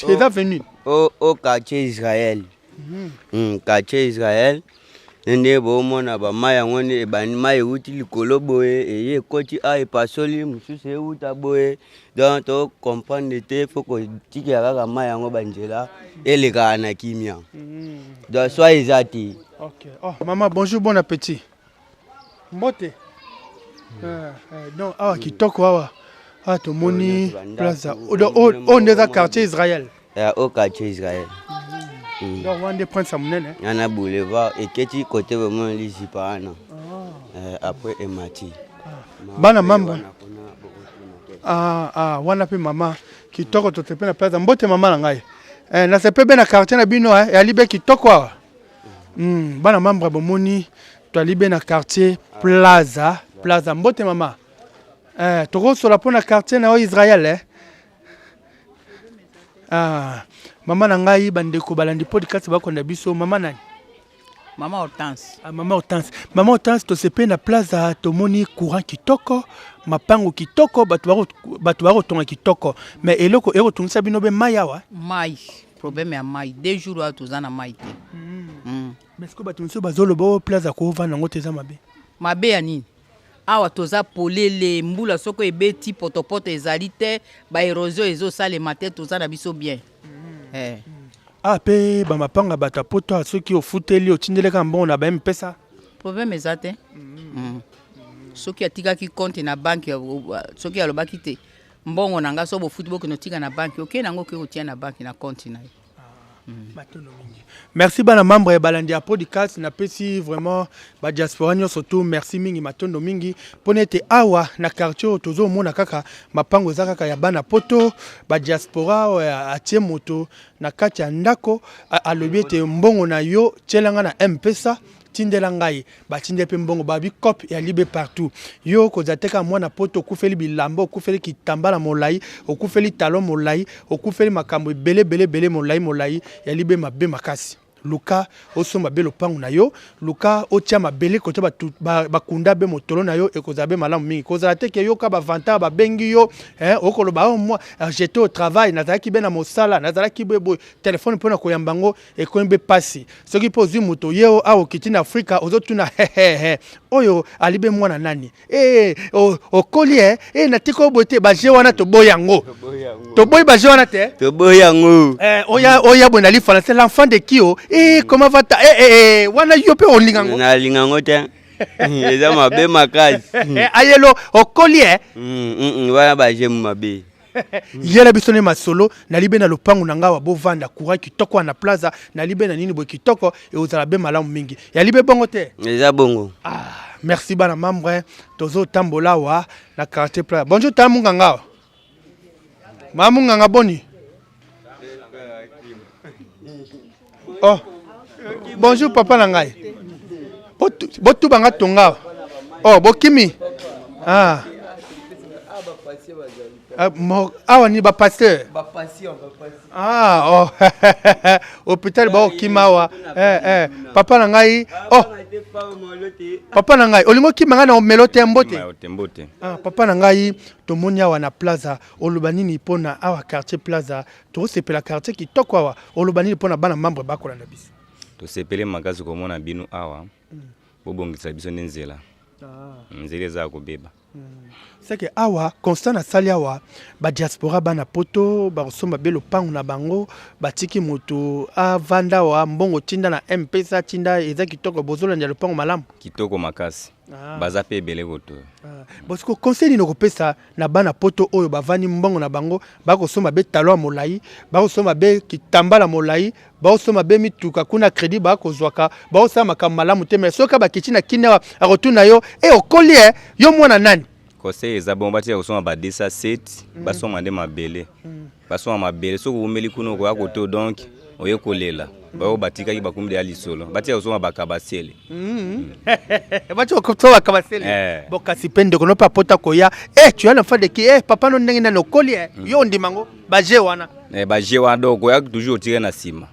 eza venu? O quartier Israel. Quartier Israel nde bomona bamai yango nde ebandi, mai euti likolo boye, eye ekoti a epasoli mosusu euta boye, donc tocomprendre te, fo kotikela kaka mai yango banzela elekaka na kimia, donc soi eza te. Ok. Oh, mama, bonjour, bon appétit. Mbote. Donc awa kitoko awa. Awa tomoni plaza. Donc oyo nde eza quartier Israël. Ya, o quartier Israel. Donc wana nde prince ya monene. Wana boulevard eketi kote bomona lizipa wana. Après emati. Bana mambo. Ah, ah, wana mpe mama kitoko, tosepe na plaza. Mbote mama na ngai. Eh, nasepe be na quartier na bino, eh, eyali be kitoko awa. Bana membre, bomoni toali be na quartier Plaza, Plaza. Mbote mama. Eh, tokosola mpo na quartier na yo Israel, eh? Ah, mama na ngai, bandeko balandi podcast bakonda biso. Mama nani? Mama Hortense. Ah, mama Hortense. Mama Hortense, tosepe na plaza, tomoni courant kitoko, mapango kitoko, bato bakotonga kitoko. Mais eloko ekotungisa bino be mai awa? Mai, problème ya mai. 2 jours oyo toza na mai te. Mais sikoyo bato mosusu bazoloba oyo plaza kovanda yango te eza mabe. Mabe ya nini? Awa toza polele, mbula soko ebeti potopoto ezali te, baérosion ezosalema te, toza na biso bien. Eh. Ah, mpe bamapanga ya bato ya poto awa, soki ofuteli otindeleka mbongo na ba mpesa? Problème eza te. Soki atikaki compte na banque, soki alobaki te mbongo na nga so bofuti bokende otika na banque, okei nango, okei kotia na banque na compte na ye. Matono mingi, merci. Bana membre ya balandi ya podcast, napesi vraiment badiaspora nyonso tu merci mingi, matondo mingi mpona ete awa na quartier oyo tozomona kaka mapango eza kaka ya bana poto, badiaspora oyo atie moto na kati ya ndako, alobi ete mbongo na yo tielanga na mpesa, tindela ngai, batinde mpe mbongo, babi cope ya libe partout. Yo kozala te kaka mwana poto okufeli bilamba, okufeli kitambala molai, okufeli talon molai, okufeli makambo ebele ebele ebele molai molai ya libe mabe makasi. Luka osomba be lopango na yo, luka otia mabele kote batu bakunda be motolo na yo, ekozala be malamu mingi. Kozala te ke yoka ba vantard babengi yo, eh, okoloba oh moi j'étais au travail, nazalaki be na mosala, nazalaki be boye, telephone pona koyamba yango ekomi be pasi. Soki pe ozui moto ye awa okiti na Afrika ozotuna hehehe oyo ali be mwana nani? Eh, okoli eh, eh natika yo boye te, ba jeux wana toboyi yango. Toboyi ba jeux wana te. Toboyi yango. Eh, oya oya boye nali français l'enfant de qui oh? Eh, comment va ta eh eh, eh wana yo pe olinga yango. Nalinga yango te. Eza mabe makasi. Eh, ayelo okoli eh. Wana ba jeux mabe. Yela biso ne masolo nalibe na lopango na ngawa bovanda courant kitoko wana plaza nalibe na nini boye kitoko ekozala be malamu mingi yalibe bongo te. Eza bongo. Ah, merci bana membre tozo tambola awa na quartier plaza. Bonjour ta munganga awa. Ma munganga boni? Oh. Bonjour papa na ngai. Botuba nga tonga. Oh, bokimi. Ah. Ah, awa ni ba pasteur. Ah, oh. Hôpital ba okima awa. Eh eh. Papa na ngai. Oh. Papa na ngai, olingo kima ngai na omelo te mbote. Mbote. Ah, papa na ngai tomoni awa na plaza oloba nini pona awa quartier plaza Tosepela quartier kitoko awa. Oloba nini pona bana membre bakolanda biso? Tosepeli makasi komona bino awa. Bobongisa biso nde nzela. Nzela eza ya kobeba. C'est que awa constant nasali awa ba diaspora bana poto bakosomba be lopango na bango batiki moto avanda awa mbongo tinda na mpesa tinda eza kitoko bozolanda lopango malamu. Kitoko makasi. Baza pe ebele kotoyo. Bosiko conseil nini okopesa na bana poto oyo bavandi mbongo na bango bakosomba be talo ya molayi bakosomba be kitambala molayi bakosomba be mituka kuna credit bakozwaka bakosala makambo malamu te mais soki bakiti na kini awa akotuna yo e okoli e yo mwana nani? Conseil eza bongo batika kosomba ba 207 basomba nde mabele basomba mabele soki owumeli kuna okoya koto donc oye kolela baoyo batikaki bakomi deya lisolo batika kosomba bakabasele batika kosomba bakabasele eh. Bon kasi mpe ndeko no mpe apota koya eh, tu as l'enfant de qui eh, papa no ndenge nani okoli eh. Yo ondima ngo baje wana eh, baje wana donc okoya toujours otike na nsima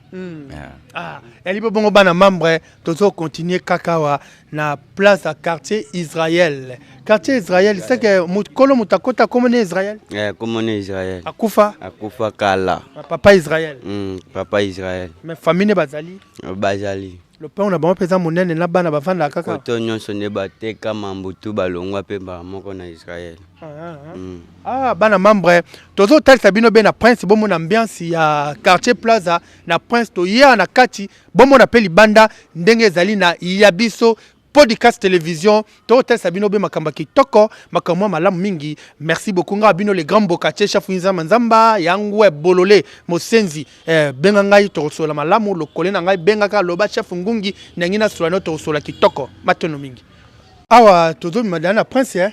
Ah, yali mpe bongo bana membre tozo continuer kaka awa na place ya quartier Israël. Quartier Israël, c'est que mokolo moto akota komona Israël? Eh, komona Israël. Akufa? Akufa kala. Papa Israël. Papa Israël. Mais famille ne bazali? Bazali. Lopango na bango mpenza monene na bana bavandaka kaka. Koto nyonso nde bateka mambutu balongwa mpe mbala moko na Israël. Ah, bana membre, tozotalisa bino be na Prince bomona ambiance ya quartier Plaza na Prince toya na kati bomona pe libanda ndenge ezali na ya biso podcast television tokotalisa bino be makambo ya kitoko makambo mwa malamu mingi merci beaucoup nga bino le grand mbokatier chef nzamba nzamba yango bolole mosenzi eh, benga ngai tokosola malamu lokole na ngai bengaka loba chef ngungi ndenge nasola no tokosola kitoko matono mingi awa tozobima dana na prince eh?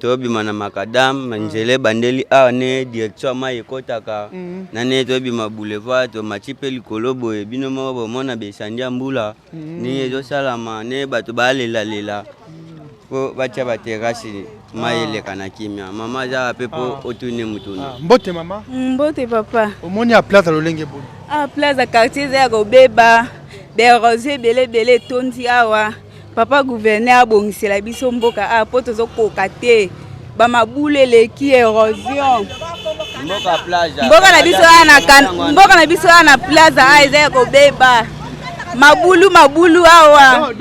Tobima na makadam nzela ebandeli awa ne direction ya mai ekɔtaka na ne tobima boulevard tomati mpe likolo boye bino moko bomona besandi ya mbula ndenge ezosalama ne bato balelalela mpo batya baterase mai eleka na kimia. Mama azaka mpe mpo otuni motuna. Mbote mama. Mbote papa. Omoni ya plaza lolenge boni? Ah, plaza quartier eza ya kobeba, baerosion ebele ebele etondi awa. Papa gouverneur abongisela biso mboka awa po tozokoka te, bamabulu eleki, erosion. Mboka plaza. Mboka na biso awa na kan, mboka na biso awa na plaza awa eza ya kobeba, mabulu mabulu awa.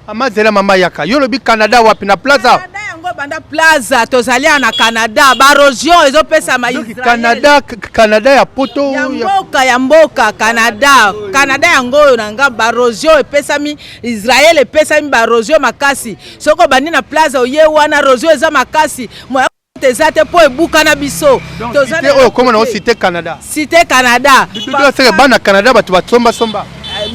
Mama zela mama yaka yo lobi Canada wapi na plaza? Canada yango banda plaza tozali awa na Canada, barosion ezopesama Israel. Canada, Canada ya poto ya mboka ya mboka Canada, Canada yango oyo na nga barosion epesami Israel epesami ba rosion makasi. Soki obandi na plaza oye wana rosion eza makasi, moya eza te mpo ebukana biso. Cité oyo okoma nango cité Canada. Cité Canada. Seke bana Canada bato basomba somba.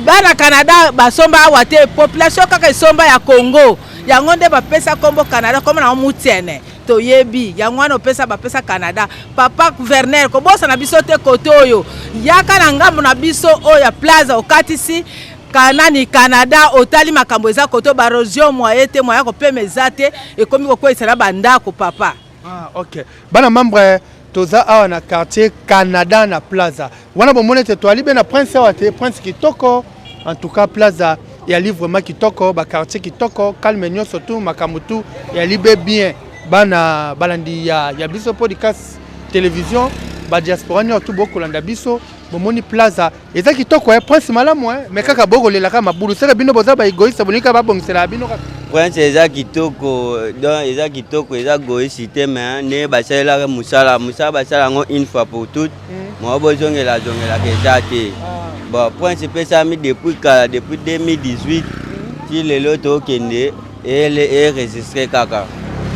Bana Canada basomba awa te, population kaka esomba ya Congo. Yango nde bapesa nkombo Canada, kombo nango Mutiene. Toyebi yango wana opesa bapesa Canada. Papa gouverneur kobosana biso te kote oyo. Yaka na ngambo na biso oyo ya plaza okatisi kanani Canada otali makambo eza koto barosion moye te moya kopema eza te ekomi kokweyisa na bandako papa. Ah, ok. Bana membre toza awa na quartier Canada na plaza. Wana bomoni ete toali be na prince awa te, prince kitoko. En tout cas plaza eyali vraiment kitoko, ba quartier kitoko, calme nyonso tout, makambo tout eyali be bien. Bana balandi ya, ya biso podcast télévision, ba diaspora nyonso tout bokolanda biso, bomoni plaza eza kitoko eh, prince malamu eh, mais kaka bokolelaka mabulu seke bino boza ba egoïste bolingi kaka babongisela bino kaka. Prince eza kitoko donc eza kitoko eza goïste te mais ndenge basalelaka mosala mosala basala yango une fois pour toutes mm. moko bozongela zongelaka eza te ah. bon prince epesami depuis kala depuis 2018 mm. ti lelo tokende eregistre kaka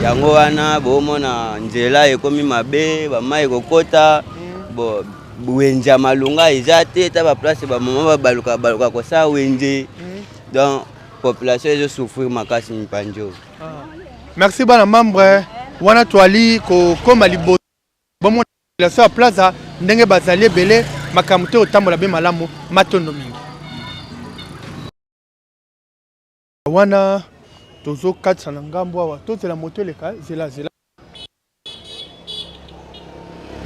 yango wana bomona nzela ekomi mabe bamai ekokota mm. bon wenze ya malonga eza te ta baplace bamama babaluka baluka kosala wenze donc population ezo souffrir makasi mipanzi oyo ah. merci bana membre wana toali kokoma liboso bomona population ya plaza ndenge bazali ebele makambo te otambola be malamu matondo mingi wana tozokatisa na ngambo awa tozela moto eleka zela zela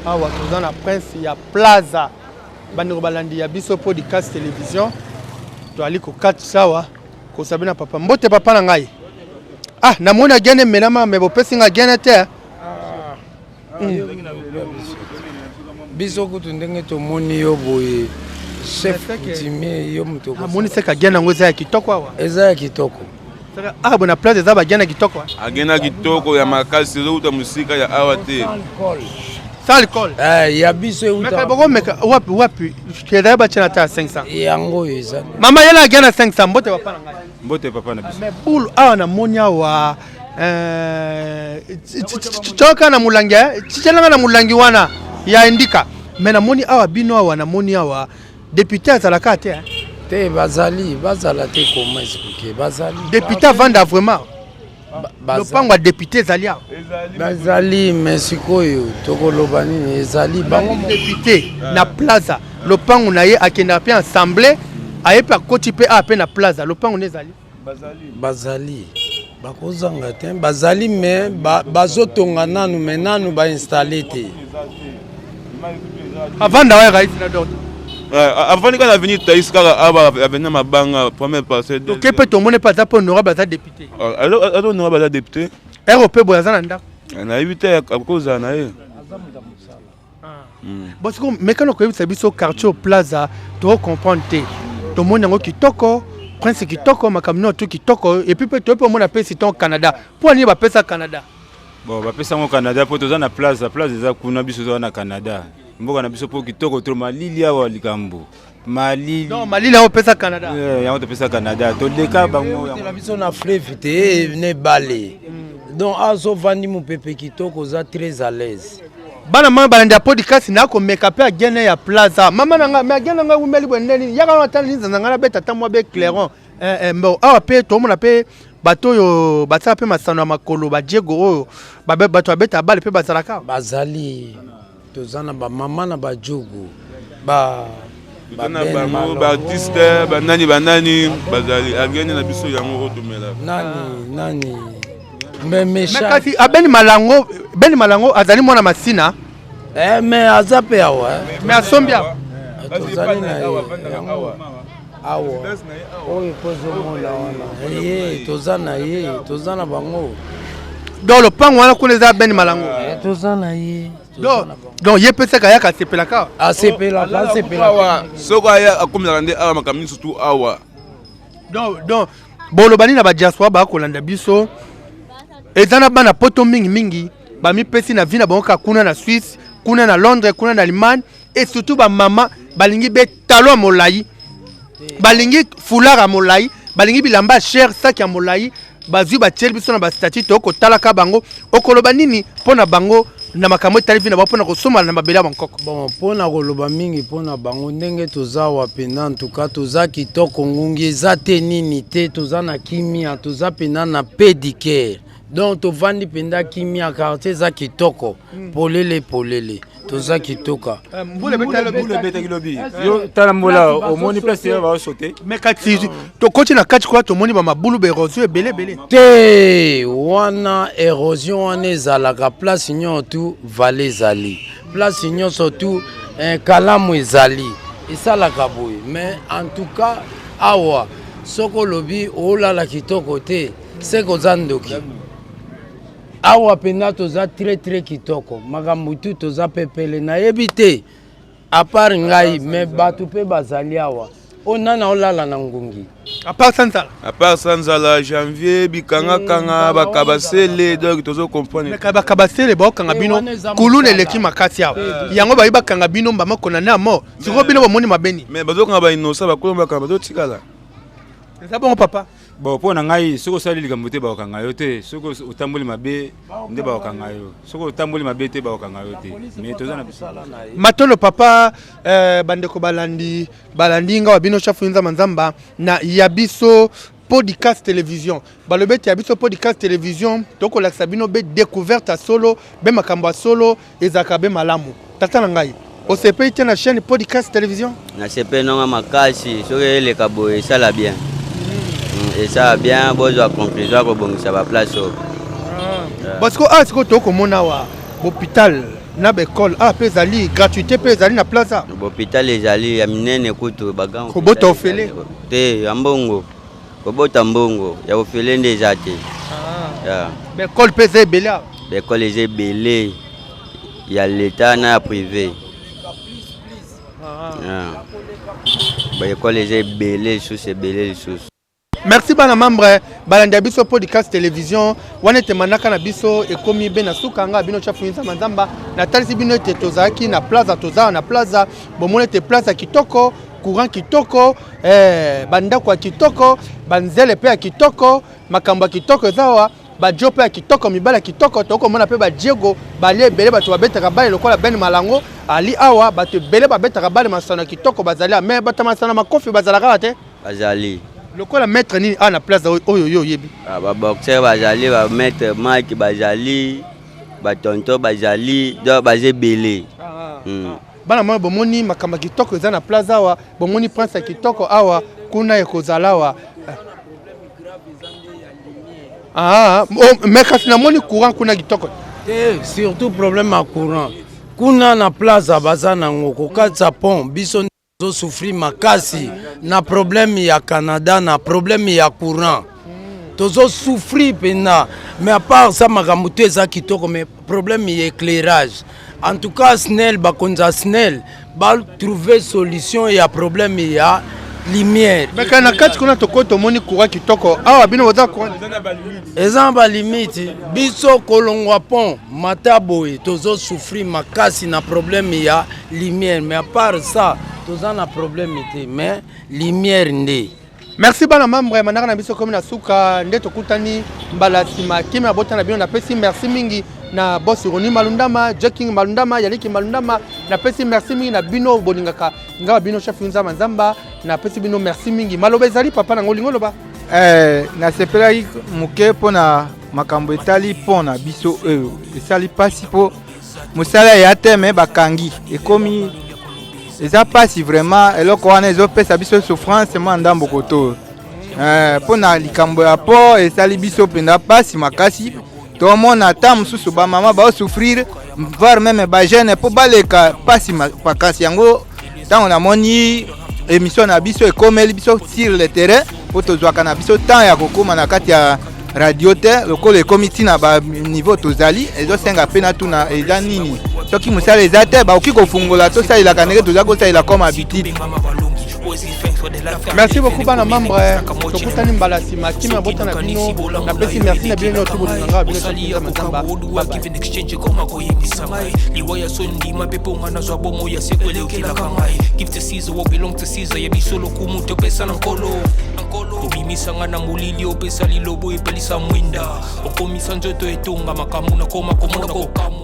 awa toza na prince ya plaza bandeko balandi ya biso podcast television toali kokatisa awa kosabi na papa mbote papa na ngai ah namoni agene emelama me bopesi nga agene te ah. Biso kutu ndenge tomoni yo boye chef coutumier yo moto amoni seka agene yango eza ya kitoko awa eza ya kitoko awa bona place eza bagene ya kitoko agene ya kitoko ya makasi ezowuta mosika ya awa te sans alcool eh, ya biso euta bokomeka wapi wapi ezali batya na ta ya 500 yango oyo eza mama yela agene ya 500 mbote papa na ngai mbote papa na biso mais boule awa namoni awa eh, coka na molangi eh, tityelanga na molangi wana ya indika me namoni awa bino awa namoni awa depute azalaka te eh. te bazali bazala te koma explike bazali depute avanda vraiment lopango ya depute ezali awa bazali me sikoyo tokoloba nini ezali bango depute na plaza lopango na ye akendaka mpe ensemble aye mpe akoti mpe awa mpe na plaza lopango nde ezali Bazali bakozanga te bazali me bazotonga nanu me nanu bainstalle te. Avanda wa rais na dot. Avandi kaka na avenue Thaïs kaka awa avenue Mabanga première parcelle. Toke mpe tomoni mpe aza mpe honorable aza député. Aza honorable aza député. Ero mpe boye aza na ndako. Nayebi te akozala na ye. Mm. Bon sikoyo mekana koyebisa biso quartier plaza to comprendre te tomoni yango kitoko prince kitoko makambo nyonso tu kitoko epuis mpe toyebi omona mpe siton canada mpo nini bapesa canada bon bapesa yango canada mpo toza na plaza plaza eza kuna biso toza na canada mboka na biso mpo kitoko tro malili awa likambo malili non malili yango opesa canada eh, yango topesa canada toleka bango yango biso na fleuve te na ebale donc azovandi mopepe kitoko oza très à l'aise bana mama balandi ya podcast na komeka mpe agene ya plaza mama na ngai me agene na ngai ewumeli boye nde nini yaka wana tala linzanza ngai nabeta ata mwa be clairon eh, eh, mbo awa mpe tomona mpe bato oyo basala mpe masano ya makolo badiego oyo bato babeta bale mpe bazalaka bazali toza na bamama na bajogo ba na bango baartiste banani banani bazali agene na biso yango oyo tomelaka nani nani kasi abeni malango beni malango azali mwana masina eh, me aza mpe awa eh. me asombi awa eh, tozali na ye yango awa oyo mpo ozomona wana ye toza na ye toza na bango donc lopango wana kuna eza beni malango toza na ye donc ye mpe seka ayaka asepelaka asepelaka asepelaka soko aya akomelaka nde awa makambo nyonso tu awa donc boloba nini na badiaspora bakolanda biso eza na bana poto mingimingi bamipesi na vie na bango kaka kuna na suisse kuna na londres kuna na allemagne et surtout bamama balingi betalo ya molai balingi foulard ya molai balingi bilamba ya cher saki ya molai bazwi batieli biso na bastatut to kotalaka bango okoloba nini mpo na bango na makambo etali vi na bango mpo na kosomana na mabele ya bankoko bon mpo na koloba mingi mpo na bango ndenge toza awa mpenza ntuka toza kitoko ngungi eza te nini te toza na kimia toza mpenza na pedicare donc tovandi mpenza kimia quartier eza kitoko hmm. polele polele toza kitoka eh, mbula ebetaki lobi yo tala mbula omoni place yo baosote me kati tokoti na kati kuna tomoni bamabulu baerosion ebele ebele te wana erosion wana ezalaka place nyonso tu vale ezali place nyonso tu eh, kalamu ezali esalaka boye mais en tout cas Awa soki olobi olala kitoko te, seke oza ndoki. Awa mpenza toza très très kitoko, makambo tu toza pepele. Nayebi te à part ngai, mais bato mpe bazali awa oyo nani aolala na ngungi. À part Sanzala. À part Sanzala, janvier, bikangakanga, bakabasele, donc tozo comprendre. Bakabasele baokanga bino kuluna eleki makasi awa, yango bayi bakanga bino mbama kona na mo sikoyo bino bomoni mabeni. Mais bazokanga bainnocent, bakolo bakanga bazotikala. Eza bongo papa. Bon, mpo na ngai, soki osali likambo te, bakokanga yo te. Soki otamboli mabe nde bakokanga yo. Soki otamboli mabe te, bakokanga yo te. Mais toza na biso. Matolo papa. Bandeko balandi, balandi nga wa bino chef Nzamba Nzamba na ya biso podcast télévision. Balobi ete ya biso podcast télévision tokolakisa bino be découverte ya solo, be makambo ya solo ezalaka be malamu. Tata na ngai, osepeli te na chaîne podcast télévision? Nasepeli nonga makasi. Soki eleka boye esala bien. Esala bien, bozwa conclusion ya kobongisa baplace oyo. Parce que awa sikoyo tokomona awa hôpital na baekole awa mpe ezali gratuité, mpe ezali na plaza. Hôpital ezali ya minene kutu bagan. Kobota ofele? Te, ya mbongo, kobota mbongo ya ofele nde eza te. Ya. Baekole mpe eza ebele awa. Baekole eza ebele, ya leta na ya privé. Ya. Baekole eza ebele lisusu, ebele lisusu. Merci bana membre balandi ya biso podcast télévision. Wana ete manaka na biso ekomi be na suka. Nga bino chafu Nzamba Nzamba, natalisi bino ete tozalaki na plaza, tozala na plaza. Bomoni ete plaza kitoko, courant kitoko, bandako ya kitoko, banzele mpe ya kitoko, makambo ya kitoko eza awa, bajo mpe ya kitoko, mibali ya kitoko. Tokomona mpe badiego bali ebele, bato babetaka bale lokola Ben Malango ali awa. Bato ebele babetaka bale, masano ya kitoko bazali awa. Mais bato ya masano ya makofi bazalaka awa te? Bazali. Lokola maître nini awa na plaza oyo yo oyebi? Ah, baboxer bazali, bamaître Mike bazali, batonto bazali, donc baza ebele. Bana mwana, bomoni makambo ya kitoko eza na plaza awa. Bomoni prince ya kitoko awa, kuna ekozala awa. Ah, oh, mais kasi namoni courant kuna kitoko. Te, surtout problème ya courant kuna na plaza baza nango kokatisa pont. Biso tozosouffrir makasi na problème ya Canada, na problème ya courant tozosouffrir mpenza. Mais à part ça, makambo to eza kitoko, mais problème ya éclairage. En tout cas SNEL, bakonzi ya SNEL batrouve solution ya problème ya lumière. Mais kaka na kati kuna tokoki, tomoni courant kitoko awa. Bino boza courant? Eza na balimite. Biso kolongwa pont mata boye, tozosouffrir makasi na problème ya lumière. Mais à part ça, toza na problème te, mais lumière nde. Merci bana membre. Manaka na biso komi na suka, nde tokutani mbala nsima. Kimi abota na bino. Napesi merci mingi na boss Roni Malundama, Jacking Malundama, Yaliki Malundama. Napesi merci mingi na bino bolingaka nga bino chef Nzamba Nzamba. Napesi bino merci mingi. Maloba ezali papa nango, olingi oloba? Nasepelaki moke mpona makambo etali mpo na biso oyo esali mpasi, mpo mosala ya te, mais bakangi ekomi eza mpasi vraiment. Eloko wana ezopesa biso souffrance mwa ndambo koto mpo na likambo ya port, esali biso mpenza mpasi makasi. Tomona ata mosusu bamama baosouffrir, voire même bajeune mpo baleka mpasi makasi. Yango ntango namoni émission na biso ekomeli biso sur le terrain, mpo tozwaka na biso temps ya kokóma na kati ya radio te, lokola ekomi ntina baniveau tozali, ezosenga mpe natuna eza nini. Soki mosala eza te, bakoki kofungola, tosalelaka ndenge toza kosalela comme habitude. Merci beaucoup bana membre. Tokutani mbala nsima. Kimi abota na bino. Napesi merci na bino nyonso bolinga nga bino chef Nzamba Nzamba. Bye bye. Liwa ya so ndima mpe mponga nazwa bomo ya seko elekelaka ngai. Give to Caesar what belong to Caesar. Ya biso lokumu topesa na Nkolo. Obimisanga na molili, opesa lilobo, epelisa mwinda, okomisa nzoto etonga makambo nakoma komona kokamwa.